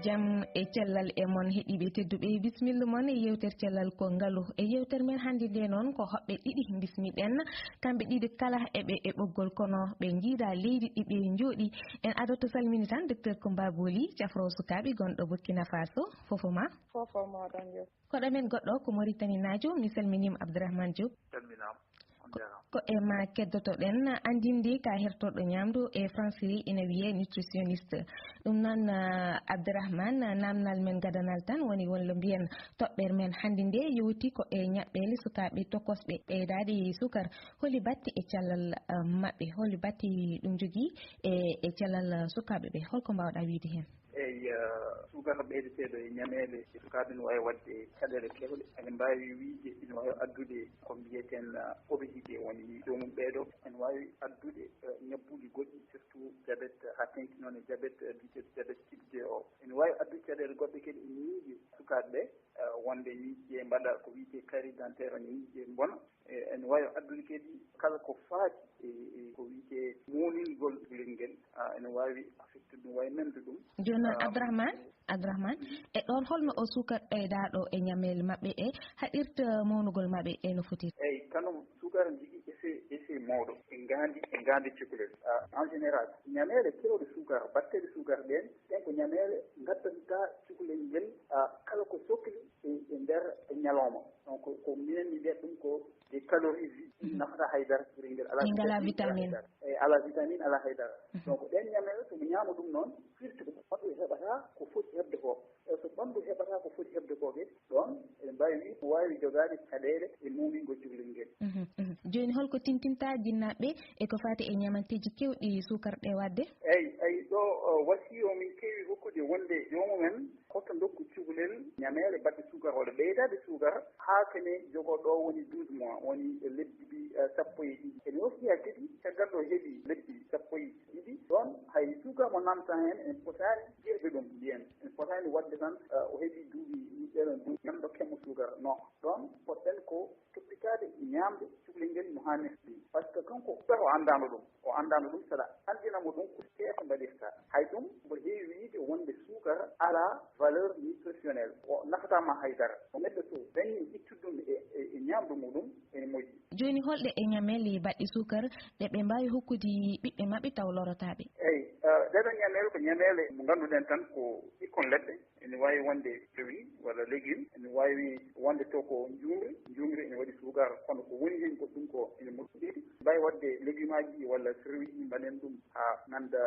Jam e cellal e mon heɗiiɓe tedduɓe, bismilla mon e yewtere Cellal ko ngalu. E yewtere men hannde nde noon, ko hoɓɓe ɗiɗi bismiɗen, kamɓe ɗiɗi kala eɓe e ɓoggol, kono ɓe njiida leydi ɗi ɓe njooɗi. En adoto salmini tan Docteur Coumba Boly, cafroowo sukaaɓe gonɗo Burkina Faso. Fofo ma. Fofo moɗon yo. Koɗo men goɗɗo ko Moritaninaajo, mi salminiima Abdourahmane Diop. Salminaama. On njaaraama. Ko e ma keddotoɗen, anndinde ka hertorɗo ñaamdu e français ina wiyee nutritionniste. Ɗum noon, ah, Abdourahmane, namdal men gadanal tan woni wonlo mbiyen toɓɓere men hannde nde yowti ko e ñaɓɓeele sukaaɓe tokosɓe ɓeydaade sukar. Holi batte e cellal, ah, maɓɓe? Holi batte ɗum jogii e, e cellal sukaaɓe ɓe? Holko mbaawɗa wiyde heen? Eyi, eh, sukar ɓeydeteeɗo e ñameele sukaaɓe ene waawi waɗde caɗeele keewɗe. Ene mbaawi wiyde ene waawi addude ko mbiyeten, eh, obésité, woni joomum ɓeeɗo. Ene waawi addude, eh, ñabbuuli goɗɗi, surtout diabète, haa teŋti noon e diabète, eh, biyeteeɗo diabète type deux o. Ene waawi addude caɗeele goɗɗe kadi e ñiiƴe sukaaɓe ɓe, eh, wonde ñiiƴe mbaɗa ko wiyetee carie dentaire, ñiiƴe mbona. E, ene waawi addude kadi kala ko faati e, e ko wiyetee mowningol cukalel ngel, ah, ene waawi affectude ɗum, waawi nande ɗum. Jooni noon, ah, Abdourahmane, Abdourahmane, mhm, e ɗoon, holno o sukar ɓeydaaɗo e ñameele maɓɓe ɗe haɗirta mawnugol maɓɓe e no foti? Eyi, kanum sukar jogii effet, effet mawɗo e ngaandi, e ngaandi cukalel. Ah, en général, ñameele keewɗe sukar, batteeɗe sukar ɗeen, ɗeen ko ñameele ngaddantaa cukalel ngel, ah, kala ko sokli e, e nder ñalawma. Donc, ko minen mbiyata ɗum ko des calories vides, mhm, nafata haydara, cukalel ngel alaa. Ɗi ngalaa vitamine, alaa vitamine. Haydara. Eyi, alaa vitamine, alaa haydara. Mhm. Donc, ɗeen ñameele, so mo ñaama ɗum noon, firti ko ɓanndu heɓata ko foti heɓde ko. E so ɓanndu heɓata ko foti heɓde ko kadi, ɗoon eɗen mbaawi wiyde ko waawi jogaade caɗeele e mawningol cukalel ngel. Mhm, mhm. Jooni, holko tintinta jinnaaɓe e ko faati e ñamanteeji keewɗi sukar ɗe waɗde? Eyi, eyi, ɗo, o, wasiya o min keewi hokkude wonde joomum en hoto ndokku cukalel ñameele baɗɗe sukar walla ɓeydaade sukar haa kene jogoo ɗo woni douze mois, woni lebbi, eh, sappo e ɗiɗi. Ene wasiya kadi caggal ɗo heɓi lebbi sappo e ɗiɗi, ɗoon hay sukar mo namta heen en potaani jeerɓe ɗum mbiyen. En potaani waɗde tan, eh, o heɓi duuɓi, ɗeɗon duuɓi, en ɗokke mo sukar. Non, ɗoon poɗɗen ko toppitaade ñaamde cukalel ngel no haanirta ni. Par ce que kanko, o anndaano ɗum. O anndaano ɗum, saɗa anndina mo ɗum ko seeɗa mbaɗirta. Hay ɗum, mbo heewi wiyde wonde suukara alaa valeur nutritionnelle. O nafataa ma hay dara. Ko neɗɗo so dañii ittude ɗum e e, e, e ñaamdu muɗum ene moƴƴi. Jooni, holɗe e ñameele baɗɗe suukar ɗe ɓe mbaawi hokkude ɓiɓɓe maɓɓe taw lorotaaɓe? Eyi, eh, ɗeɗo ñameele ko ñameele mo ngannduɗen tan ko ɓikkon leɗɗe. Ene waawi wonde fruit walla légume, ene waawi wonde to ko njuumri. Njuumri ene waɗi suukar, kono ko woni heen goɗɗum ko ene moƴƴi. Mbaawi waɗde légume aji walla fruit ji, mbaɗen ɗum haa nannda,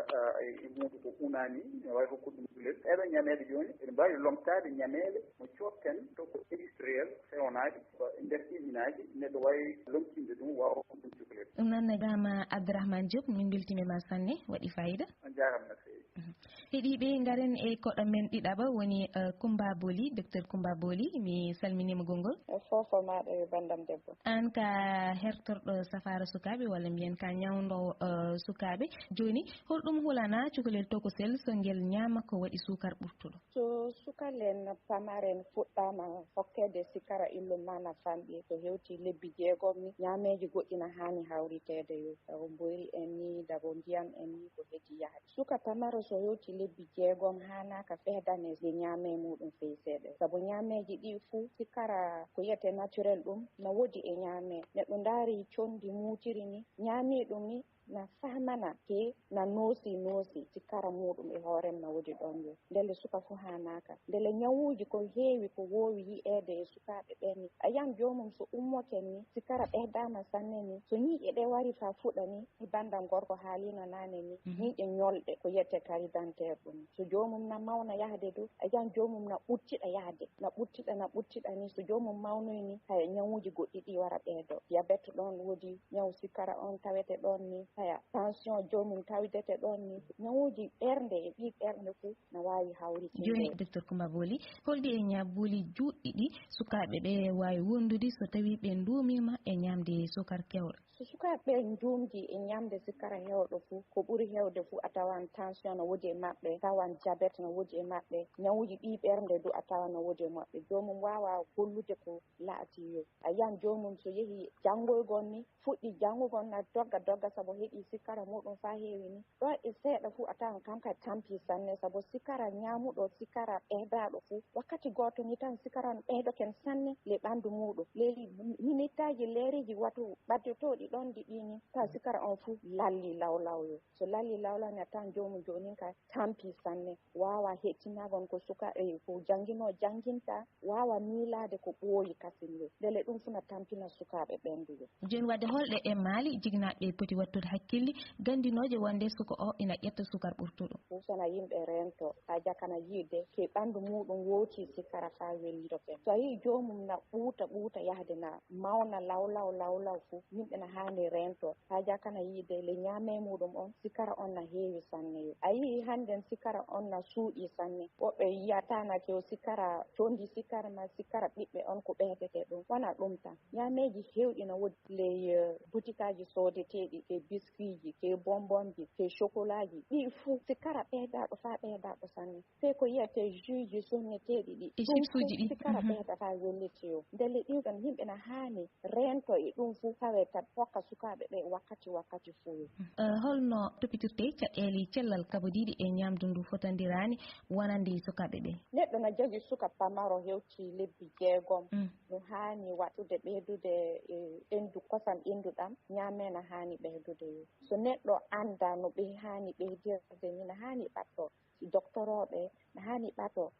eh, e muudo ko unaani, ene waawi hokkude ɗum gulel. Ɗeɗo ñameele jooni ene mbaawi lomtaade ñameele mo cooften to ko industriel fewnaaɗi, ko e nder usine aji, neɗɗo waawi lomtinde ɗum, waawa hokkude ɗum cukalel. Ɗum noon, ne gama Abdourahmane Diop, min mbeltiima ma sanne, waɗi fayida. On jaaraama no feewi. Mhm. Heɗiiɓe, ngaren e koɗo men ɗiɗaɓo, woni, eh, Coumba Boly, docteur Coumba Boly, mi salminiima gongol. E fofo maɗa e bandam debbo. An ka hertorɗo safaara sukaaɓe, walla mbiyen ka ñawndoowo, eh, sukaaɓe. Jooni, holɗum hulana cukalel tokosel so ngel ñaama ko waɗi suukar ɓurtuɗo? So sukalen pamaren fuɗɗaama hokkeede sikara illum maana famɗi, so hewti lebbi jeegom ni, ñaameeji goɗɗi na haani hawriteede yo, dabo mboyri en ni, dabo ndiyam en ni, ko hedi yahde. Suka pamaro so hewti lebbi jeegom haanaaka fehdane nde ñaamee muɗum fey seeɗa. Sabu ñaameeji ɗi fuu sikara ko yiyetee naturel ɗum na woodi e ñaamee. Neɗɗo ndaari conndi muutiri ni, ñaamii ɗum ni, na fahmana ke na noosi noosi sikara muɗum e hoorem na woodi ɗon yo. Ndelle suka fuu haanaaka. Ndelle ñawuuji ko heewi ko woowi yi'eede e sukaaɓe ɓen ni. A yiyan joomum so ummoke ni, sikara ɓehdaama sanne ni. So ñiiƴe ɗe wari faa fuɗa ni, e banndam gorko haaliino naane ni, Mhm. ñiiƴe ñolɗe ko yiyetee carte dentaire ɗum. So joomum na mawna yahde du, a yiyan joomum na ɓuttiɗa yahde, na ɓuttiɗa, na ɓuttiɗa ni. So joomum mawnoy ni, haya ñawuuji goɗɗi ɗi wara ɓeedo. Diabète ɗon woodi, ñaw sikara on tawete ɗon ni, haya tension joomum tawidete ɗon ni. Ñawuuji ɓernde e ɓii ɓernde fuu na waawi hawritinde. Jooni, docteur Coumba Boly, holɗi e ñaabuuli juutɗi ɗi sukaaɓe ɓe waawi wondude so tawii ɓe nduumiima e ñaamde sukar keewɗo? So sukaaɓe ɓe njuumdi e ñaamde sikara heewɗo fuu, ko ɓuri heewde fuu a tawan tension na woodi e maɓɓe, tawan diabète na woodi e maɓɓe, ñawuuji ɓii ɓernde du a tawan na woodi e maɓɓe. Joomum waawa gollude ko laatii yo. A yiyan joomum so yehi janngoygol ni, fuɗɗi janngugol na dogga dogga sabu heɓi sikara muɗum faa heewi ni. Ɗo e seeɗa fuu a tawan kam kadi tampi sanne sabu sikara ñaamuɗo sikara ɓeydaaɗo fuu wakkati gooto ni tan sikara on ɓeydoken sanne ley ɓanndu muɗum. Ley minittaaji leeriiji watu ɓaddotooɗi ɗon ɗi ɗi ni tawa sikara on fuu lalli lawlaw yo. So lalli lawlaw ni a tawan joomum joonin ka tampi sanne, waawaa heɗtinagol ko suka, e, ko jannginoo jannginta, waawaa miilaade ko ɓooyi kasin yo. Ndelle ɗum fuu na tampina sukaaɓe ɓenndu yo. Jooni waɗde holɗe e maali jiginaaɓe poti wattude hakkille ganndinooje wonde suka o ina ƴetta sukar ɓurtuɗo? Ɗum so na yimɓe reento, haa jakana yiide ke ɓanndu muɗum wooti sikara faa wellito ken. So a yii joomum na ɓuuta ɓuuta yahde na mawna lawlaw lawlaw fuu, yimɓe na haani reento. Haa jakana yiide le ñaamee muɗum on, sikara on na heewi sanne yo. A yii hannden sikara on na suuɗi sanne. Woɓɓe yiyata na ke o sikara, condi sikara ma sikara ɓiɓɓe on ko ɓeydete ɗum. Wona ɗum tan. Ñaameeji heewɗi na woodi ley, eh, butikaaji soodeteeɗi, ke biskuiji, ke bonbonji, ke cokolaaji. Ɗi fuu sikara ɓeydaaɗo faa ɓeydaaɗo sanne. Fee ko yiyetee jus ji sonneteeɗi ɗi. E ɗum chips uji fuu ɗi. Sikara Mhm. ɓeyda faa welliti yo. Ndelle ɗiw ɗon yimɓe na haani reento e ɗum fuu tawee tan hokka sukaaɓe ɓe wakkati wakkati fuu yo. Eh, holno toppitirte caɗeele cellal kabodiiɗe e ñaamdu ndu fotondiraani wonande sukaaɓe ɓe? Neɗɗo na jogii suka pamaro hewti lebbi jeegom. Mm. No haani waɗtude ɓeydude e ɓenndu kosam ɓenndu ɗam, ñaamee na haani ɓeydude yo. So neɗɗo anndaa no ɓe haani ɓeydirde ni, na haani ɓattoo. Doktorooɓe na haani ɓattoo,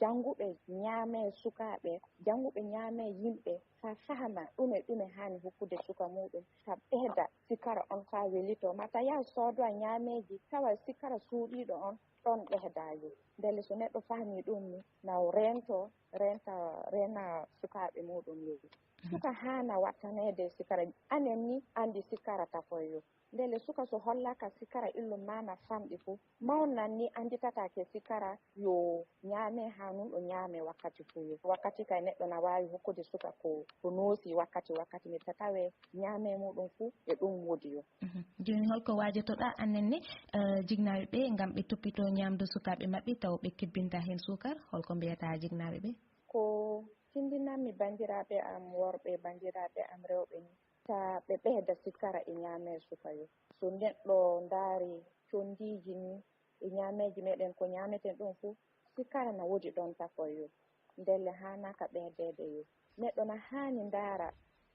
jannguɓe ñaamee sukaaɓe, jannguɓe ñaamee yimɓe, faa fahma ɗume ɗume haani hokkude suka muɗum, faa ɓeyda sikara on faa welitoo. Mata yaha soodowa ñaameeji, tawa sikara suuɗiiɗo on ɗon ɓeydaa yo. Ndelle so neɗɗo fahmii ɗum ni, na o reentoo, reenta, reena sukaaɓe muɗum yo. Suka haana wattaneede sikara. Anen ni anndi sikara tafoy yo. Ndelle suka so hollaaka sikara illum maana famɗi fuu, mawnan ni annditataake sikara yo ñaame haa nun ɗo ñaame wakkati fuu yo. Wakkati kay neɗɗo na waawi hokkude suka ko, ko noosi wakkati wakkati, mi tatawe ñaame muɗum fuu e ɗum woodi yo. Mhm. Jooni holko waajotoɗaa annenne, eh, jignaaɓe ɓe ngam ɓe toppitoo ñaamdu sukaaɓe maɓɓe taw ɓe kebbinta heen suukar? Holko mbiyataa jignaaɓe ɓe? Ko tindinanmi banndiraaɓe am worɓe, banndiraaɓe am rewɓe ni, ta ɓe ɓeyda sikara e ñaame suka yo. So neɗɗo ndaari condiiji ni e ñaameeji meɗen ko ñaameten ɗum fuu, sikara na woodi ɗon tafoy yo. Ndelle haanaaka ɓeydeede yo. Neɗɗo na haani ndaara,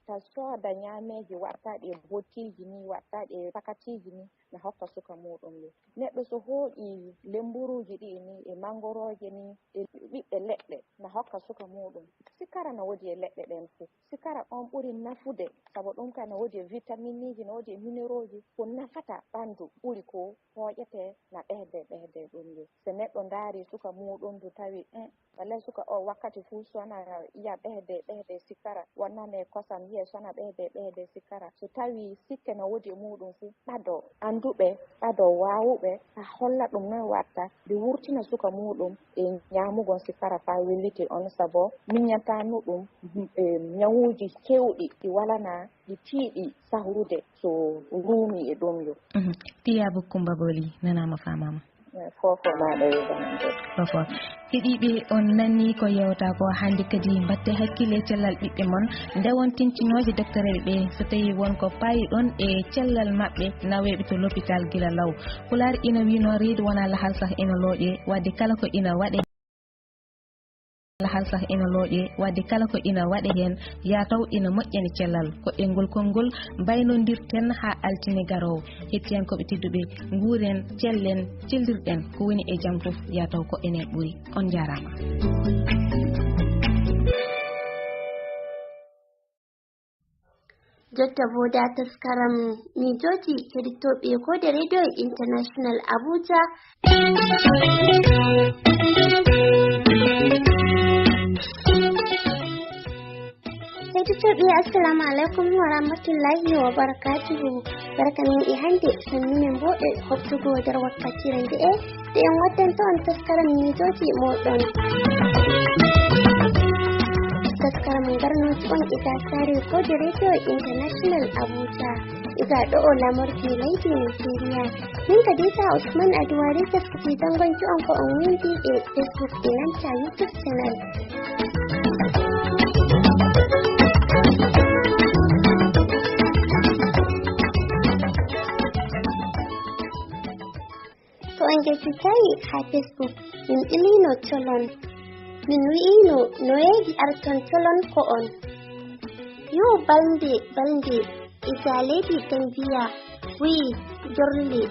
ta sooda ñaameeji waɗtaaɗi e bottiiji ni, waɗtaaɗi e pakatiiji ni, na hokka suka muuɗum yo. Neɗɗo so hooƴi lemmburuuji ɗii ni, e manngorooje ni, e ɓiɓɓe leɗɗe, na hokka suka muuɗum. Sikara na woodi e leɗɗe ɗen fof. Sikara on ɓuri nafude, sabu ɗum ka na woodi e vitamineeji, na woodi e minerooji, ko nafata ɓanndu ɓuri ko hooƴetee na ɓeydee, ɓeydee ɗum yo. So neɗɗo ndaari suka muuɗum ndu tawi, mm, walla suka o wakkati fof sona iya ɓeydee, ɓeydee sikara, wonnane kosam yiye sona ɓeydee, ɓeydee sikara. So tawi sikke na woodi e muuɗum fof, ɓado annduɓe, ɓado waawuɓe, a holla ɗum noon watta, nde wurtina suka muuɗum e ñaamugol sikara faa welliti on, sabo miññantaano ɗum, e ñawuuji keewɗi ɗi walana, ɗi tiiɗi sahrude so ruumi e ɗum yo. Mhm. Tiyaabu Kumba Boli, nanaama, faamaama. Eh, foofo maaɗa yo ganande. Foofo. Heɗiiɓe, on nani ko yewta ko hannde kadi, mbatte hakkille cellal ɓiɓɓe mon, ndewon tintinooje doktoreeɓe ɓe, so tawi won ko paayiɗon e cellal maɓɓe, naweeɓe to l'hôpital gila law. Pulaar ina wiino reedu wona lahal sah ina looƴe, wadde kala ko ina waɗe, lahal sah ina looƴe, wadde kala ko ina waɗe heen, yaa taw ina moƴƴani cellal. Ko e ngol konngol mbaynondirten haa altine garoowo. Hettiyankooɓe tedduɓe, nguuren, cellen, cellirɗen, ko woni e jam fof, yaa taw ko enen ɓuri. On njaaraama. Jotta bo nda taskaram miijooji keɗitooɓe Koode Radio International Abuja. Keɗitooɓe, assalamu alaikum wa rahmatullahi wa barakatuhu. Barka min e hannde, sannu min bo e hoftugo nder wakkatire nde'e. Ɗe en waddanto on taskaram miijooji mooɗon. Taskaram ngarnooji on iga saare Koode Radio International Abuja. Iga ɗo o lamorji leydi Nigeria. Min Khadija Usman Aduwari taskiti zangonki on ko on windi e Facebook e nanta YouTube channel. To on ngeltitaay haa Facebook, min ɓiliino colon. Min wi'iino no weeɓi arton colon ko on. Yo balnde, balnde, iga leydi Gambiya, wi'i jorle.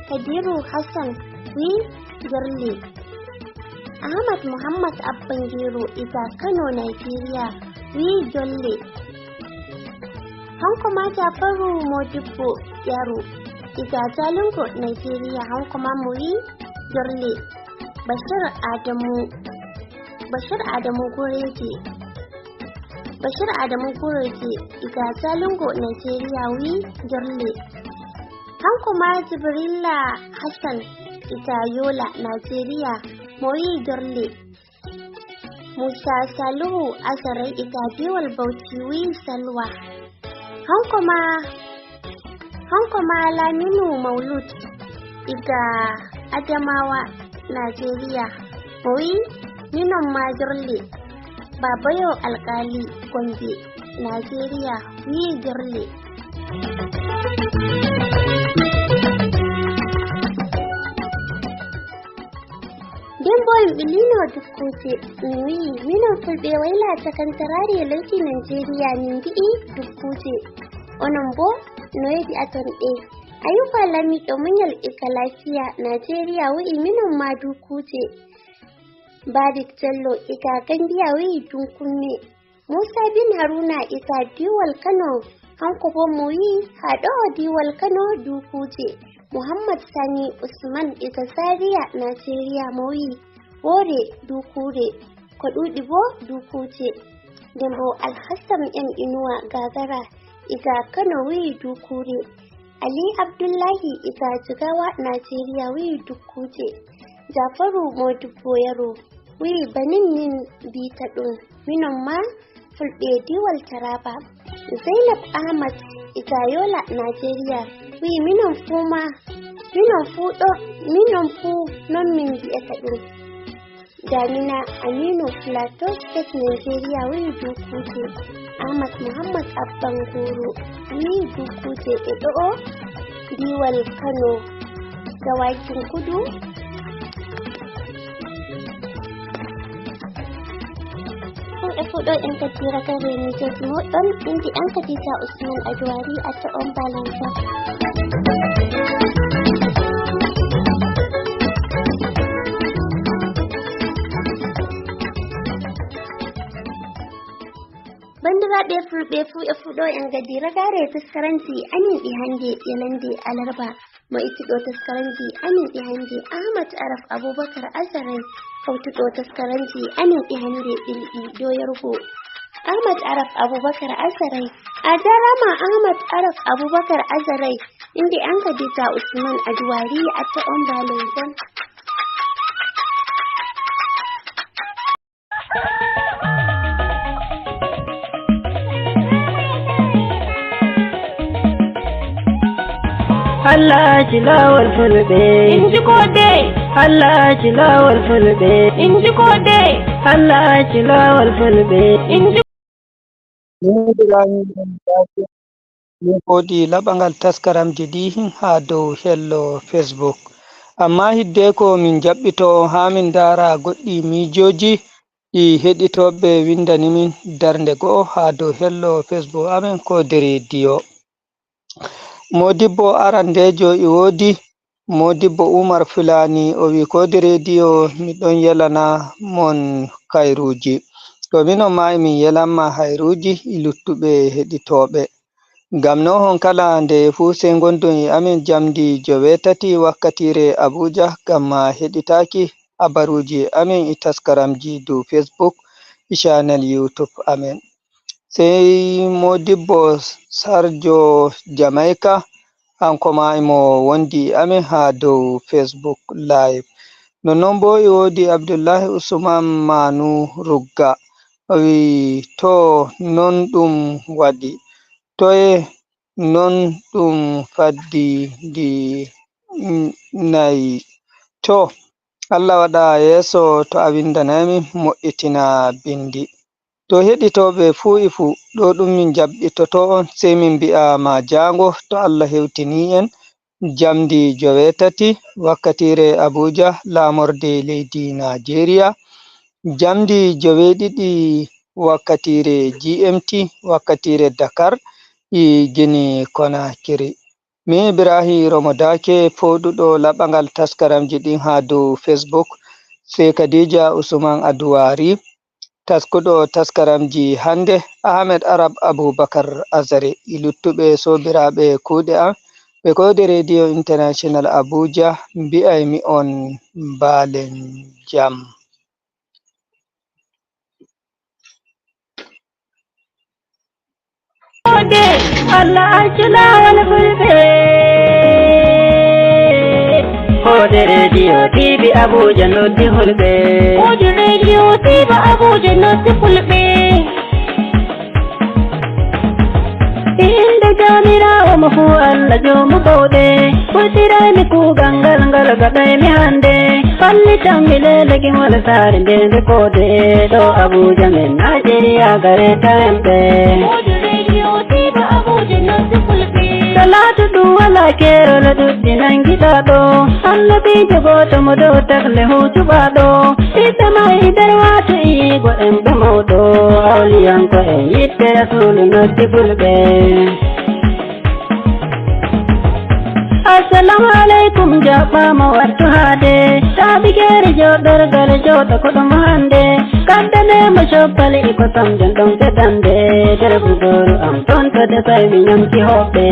Kadiru Hassan, wi'i jorle. Ahmad Muhammad Abba Ngiro, iga Kano, Nigeria, wi'i jolle. Hanko ma Jafaru Modibbo Yaro, iga Jalingo, Nigeria, hanko ma mo wi'i jorle. Bashir Adamu, Bashir Adamu Gureje, Bashir Adamu Gureje, iga Jalingo, Nigeria, wi'i jorle. Hanko ma Jibrilla Hassan, iga Yola, Nigeria, mo wi'i jorle. Musa Salihu Asarai iga Biwol Bauchi, wi'i salwa. Hanko ma, hanko ma Laminu Maulud iga Adamawa, Nigeria, mo wi'i minon ma jorle. Babayo Alkali Gombe, Nigeria, wi'i jorle. Nden bo en ɓilino dukkuuje, min wi'i, minon fulɓe wayla cakantaraari e leydi Nigeria, min mbi'i dukkuuje. Onon bo, no yeɗi aton ɗe? Ayuba Lamiɗo Muñal iga Lafiya, Nigeria, wi'i, minon ma dukkuuje. Barik Jallo iga Gambiya wi'i, dunkumme. Musa bin Haruna iga Diiwal Kano, hanko bo mo wi'i, haa ɗo Diiwal Kano dukkuuje. Muhammad Sani Usman iga Zaria, Nigeria, mo wi'i, woore dukkuure, ko ɗuuɗi bo dukkuuje. Nden bo Alhassan M Inuwa Gagara iga Kano wi'i dukkuure. Ali Abdullahi iga Jigawa, Nigeria, wi'i dukkuuje. Jafaru Modibbo Yaro wi'i, banin min mbi'ata ɗum, minon ma fulɓe Diiwal Taraba. Zainab Ahmad iga Yola, Nigeria, wi'i, minon fuu ma, minon fuu ɗo, minon fuu non min mbi'ata ɗum. Damina Aminu, Plateau State, Nigeria, wi'i dukkuuje. Ahmad Muhammad Abba Nguru wi'i dukkuuje e ɗo'o Diiwal Kano, Dawakin Kudu. Ko E fuɗo en kadi ragare miijooji moɗon, inde an Khadija Usman Adwari, atta on balansa. Banndiraaɓe fulɓe fuu, e fuɗo en kadi ragare taskaranji amin ɗi hannde, yalande alarba. Mo ittuɗo taskaranji amin ɗi hannde, Ahmad Araf Abubakar Azarai, hawtuɗo taskaranji amin ɗi hannde, ɓilɗi dow yarugo. Ahmad Araf Abubakar Azarai. A jarama Ahmad Araf Abubakar Azarai. Inde an Khadija Usman Adwari, atta on balansa. Allah ci laawol fulɓe. Inji koode. Allah ci laawol fulɓe. Inji koode. Allah ci laawol fulɓe. Inji Min Ibrahim Min Koodi laɓangal taskaramji ɗi haa dow hello Facebook. Amma hiddeko min jaɓɓito haa min ndaara goɗɗi miijooji ɗi heɗitooɓe winndani min darnde go'o haa dow hello Facebook amen Koodi Rediyo. Moodibbo arandeejo e woodi, Moodibbo Umar Fulaani, o wi, "Koodi Rediyo, mi ɗon yelana mon kayruuji." To minon maa e min yelanma hayruuji e luttuɓe heɗitooɓe. Ngam non on kala ndeye fuu, sey ngondon e amin njamndi joweetati wakkatiire Abuja ngam maa heɗitaaki habaruuji amin e taskaramji dow Facebook e channel YouTube amin. Sey Moodibbo Sarjo Jamaica, kanko maa emo wondi e amin haa dow Facebook Live. Nonnon boo e woodi Abdullahi Usman Manu Rugga. O wi, "To non ɗum waɗi. Toye non ɗum faddi ndi nayi?" To, Allah waɗa yeeso to a windanay min moƴƴitina bindi. To heɗitooɓe fuu e fuu, ɗo ɗum min jaɓɓitoto on, sey min mbi'a ma jaango to Allah hewtini en, njamndi joweetati wakkatiire Abuja, laamorde leydi Naajeeriya, njamndi joweeɗiɗi wakkatiire G M T, wakkatiire Dakar e Gine Konakiri. Min Ibrahim Romo Daake, fooɗuɗo laɓangal taskaramji ɗin haa dow Facebook, sey Khadija Usman Aduwari, taskuɗo taskaramji hannde, Ahmed Arab Abubakar Azare, e luttuɓe soobiraaɓe kuuɗe am, ɓe Koode Rediyo International Abuja, mbi'aymi on mbaalen jam. Koode, Allah accu laawol fulɓe. Koode Rediyo T V Abuja noddi fulɓe. Koode Rediyo T V Abuja noddi fulɓe. Innde Joomiraawo mo fuu Allah joomu bawɗe, ɓurtiraymi kuugal ngal, ngal gaɗaymi hannde. Hollitanmi leele gimol saare nde nde koode ɗo Abuja men Naajeeriya gare tawemɓe. Salaatu ɗum walaa keerol ɗuɗɗi nangiɗaa ɗo. Annabiijo gooto mo dow tagle huutuɓaa ɗo. Ɓiɓɓe ma e nder waato iigo en ɓe mawɗo. Awliyanko en yiɗɓe Rasuulu noddi fulɓe. Assalamu aleykum, jaɓɓaama wattu haade. Taaɓi keeri jooɗorgal jooɗo ko ɗum hannde. Kaddane mo coppali e kosam jon ɗon fedande. Nder bugooru am ton to defay mi ñamti hoɓɓe.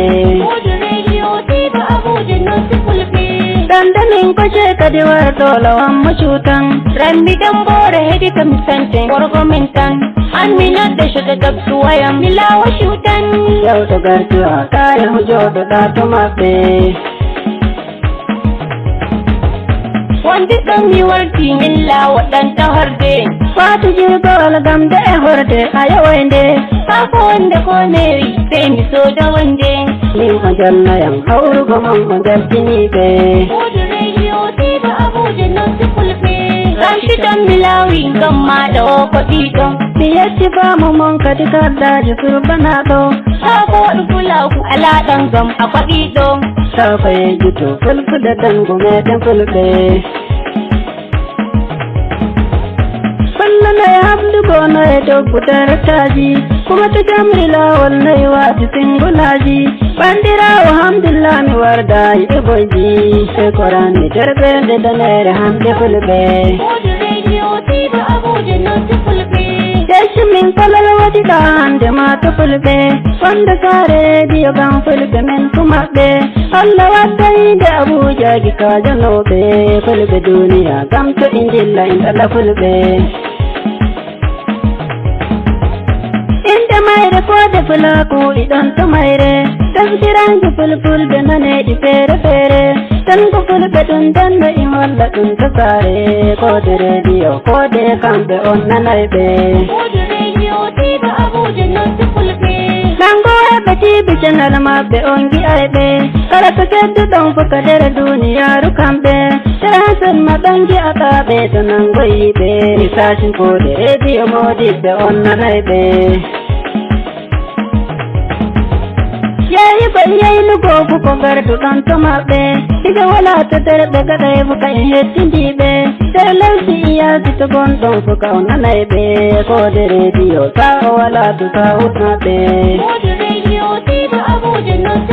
Gande min ko je kadi warɗo lawan mo cuutan. Rammi damboore hedi kam sante gorko men tan. An mi nodde coto dabtu wayam mi laawa cuutan. Yawto gartu a kaya jooɗoɗa to maɓɓe. Wonde ɗon mi warti min laawa ɗan tahorde. Faatu jirgowal gam de e horde a yaway nde. Haa ko wonde ko newi sey mi sooda wonde. Min o jalnayam hawrugo mon o jaltiniɓe. Koode Rediyo T V Abuja noddi fulɓe. Rasidan mi laawi ngam maaɗa o ko ɗiɗo. Mi yetti baamu mon kadi kaddaajo surbanaɗo. Haa ko waɗu fulaaku alaa ɗon ngam a faɗiɗo. Taa ko yejjuto fulfude dangu meɗen fulɓe. Ful Nana e hamdu gono e doggu dartaaji, kuma to jamri laawol nayi waati singulaaji. Bandiraawo hamdullah mi wardaay e boyji, e koran mi terɓe nde danere hande fulɓe. Wodi radio Tiiba Abuja noddu fulɓe. Yeesu min kolol waɗi ɗo hande ma to fulɓe. Wonde saare radio gam fulɓe men fu maɓɓe. Allah waddayde Abuja gi kajanooɓe. Fulɓe duniya gam to i ndilla in ɗala fulɓe. Inde mayre koode fulaaku iɗon to mayre. Tamsiraaji fulfulde naneeɗi feere feere. Tan ko fulɓe ɗum denno in walla ɗum to saare. Koode rediyo koode kamɓe on nanayɓe. Koode rediyo Tiiba Abuja noddu fulɓe. Nango heɓe tiibi canal maɓɓe on gi'ayɓe. Kala to kedduɗon fof ka nder duniyaaru kamɓe. Sera sen ma ɗon gi'ataa ɓe to nangoyi ɓe. Misaasin koode rediyo moodiɓɓe on nanayɓe. Yeeyugo e yeynugo fu ko garduɗon to maɓɓe. Diga wala to derɓe gaɗay fu ka en hettindiiɓe. Nder leydi e yaasi to gonɗon fu ka o nanayɓe. Koode rediyo sa o wala to sa hutnaɓe. Koode rediyo Tiiba Abuja noddu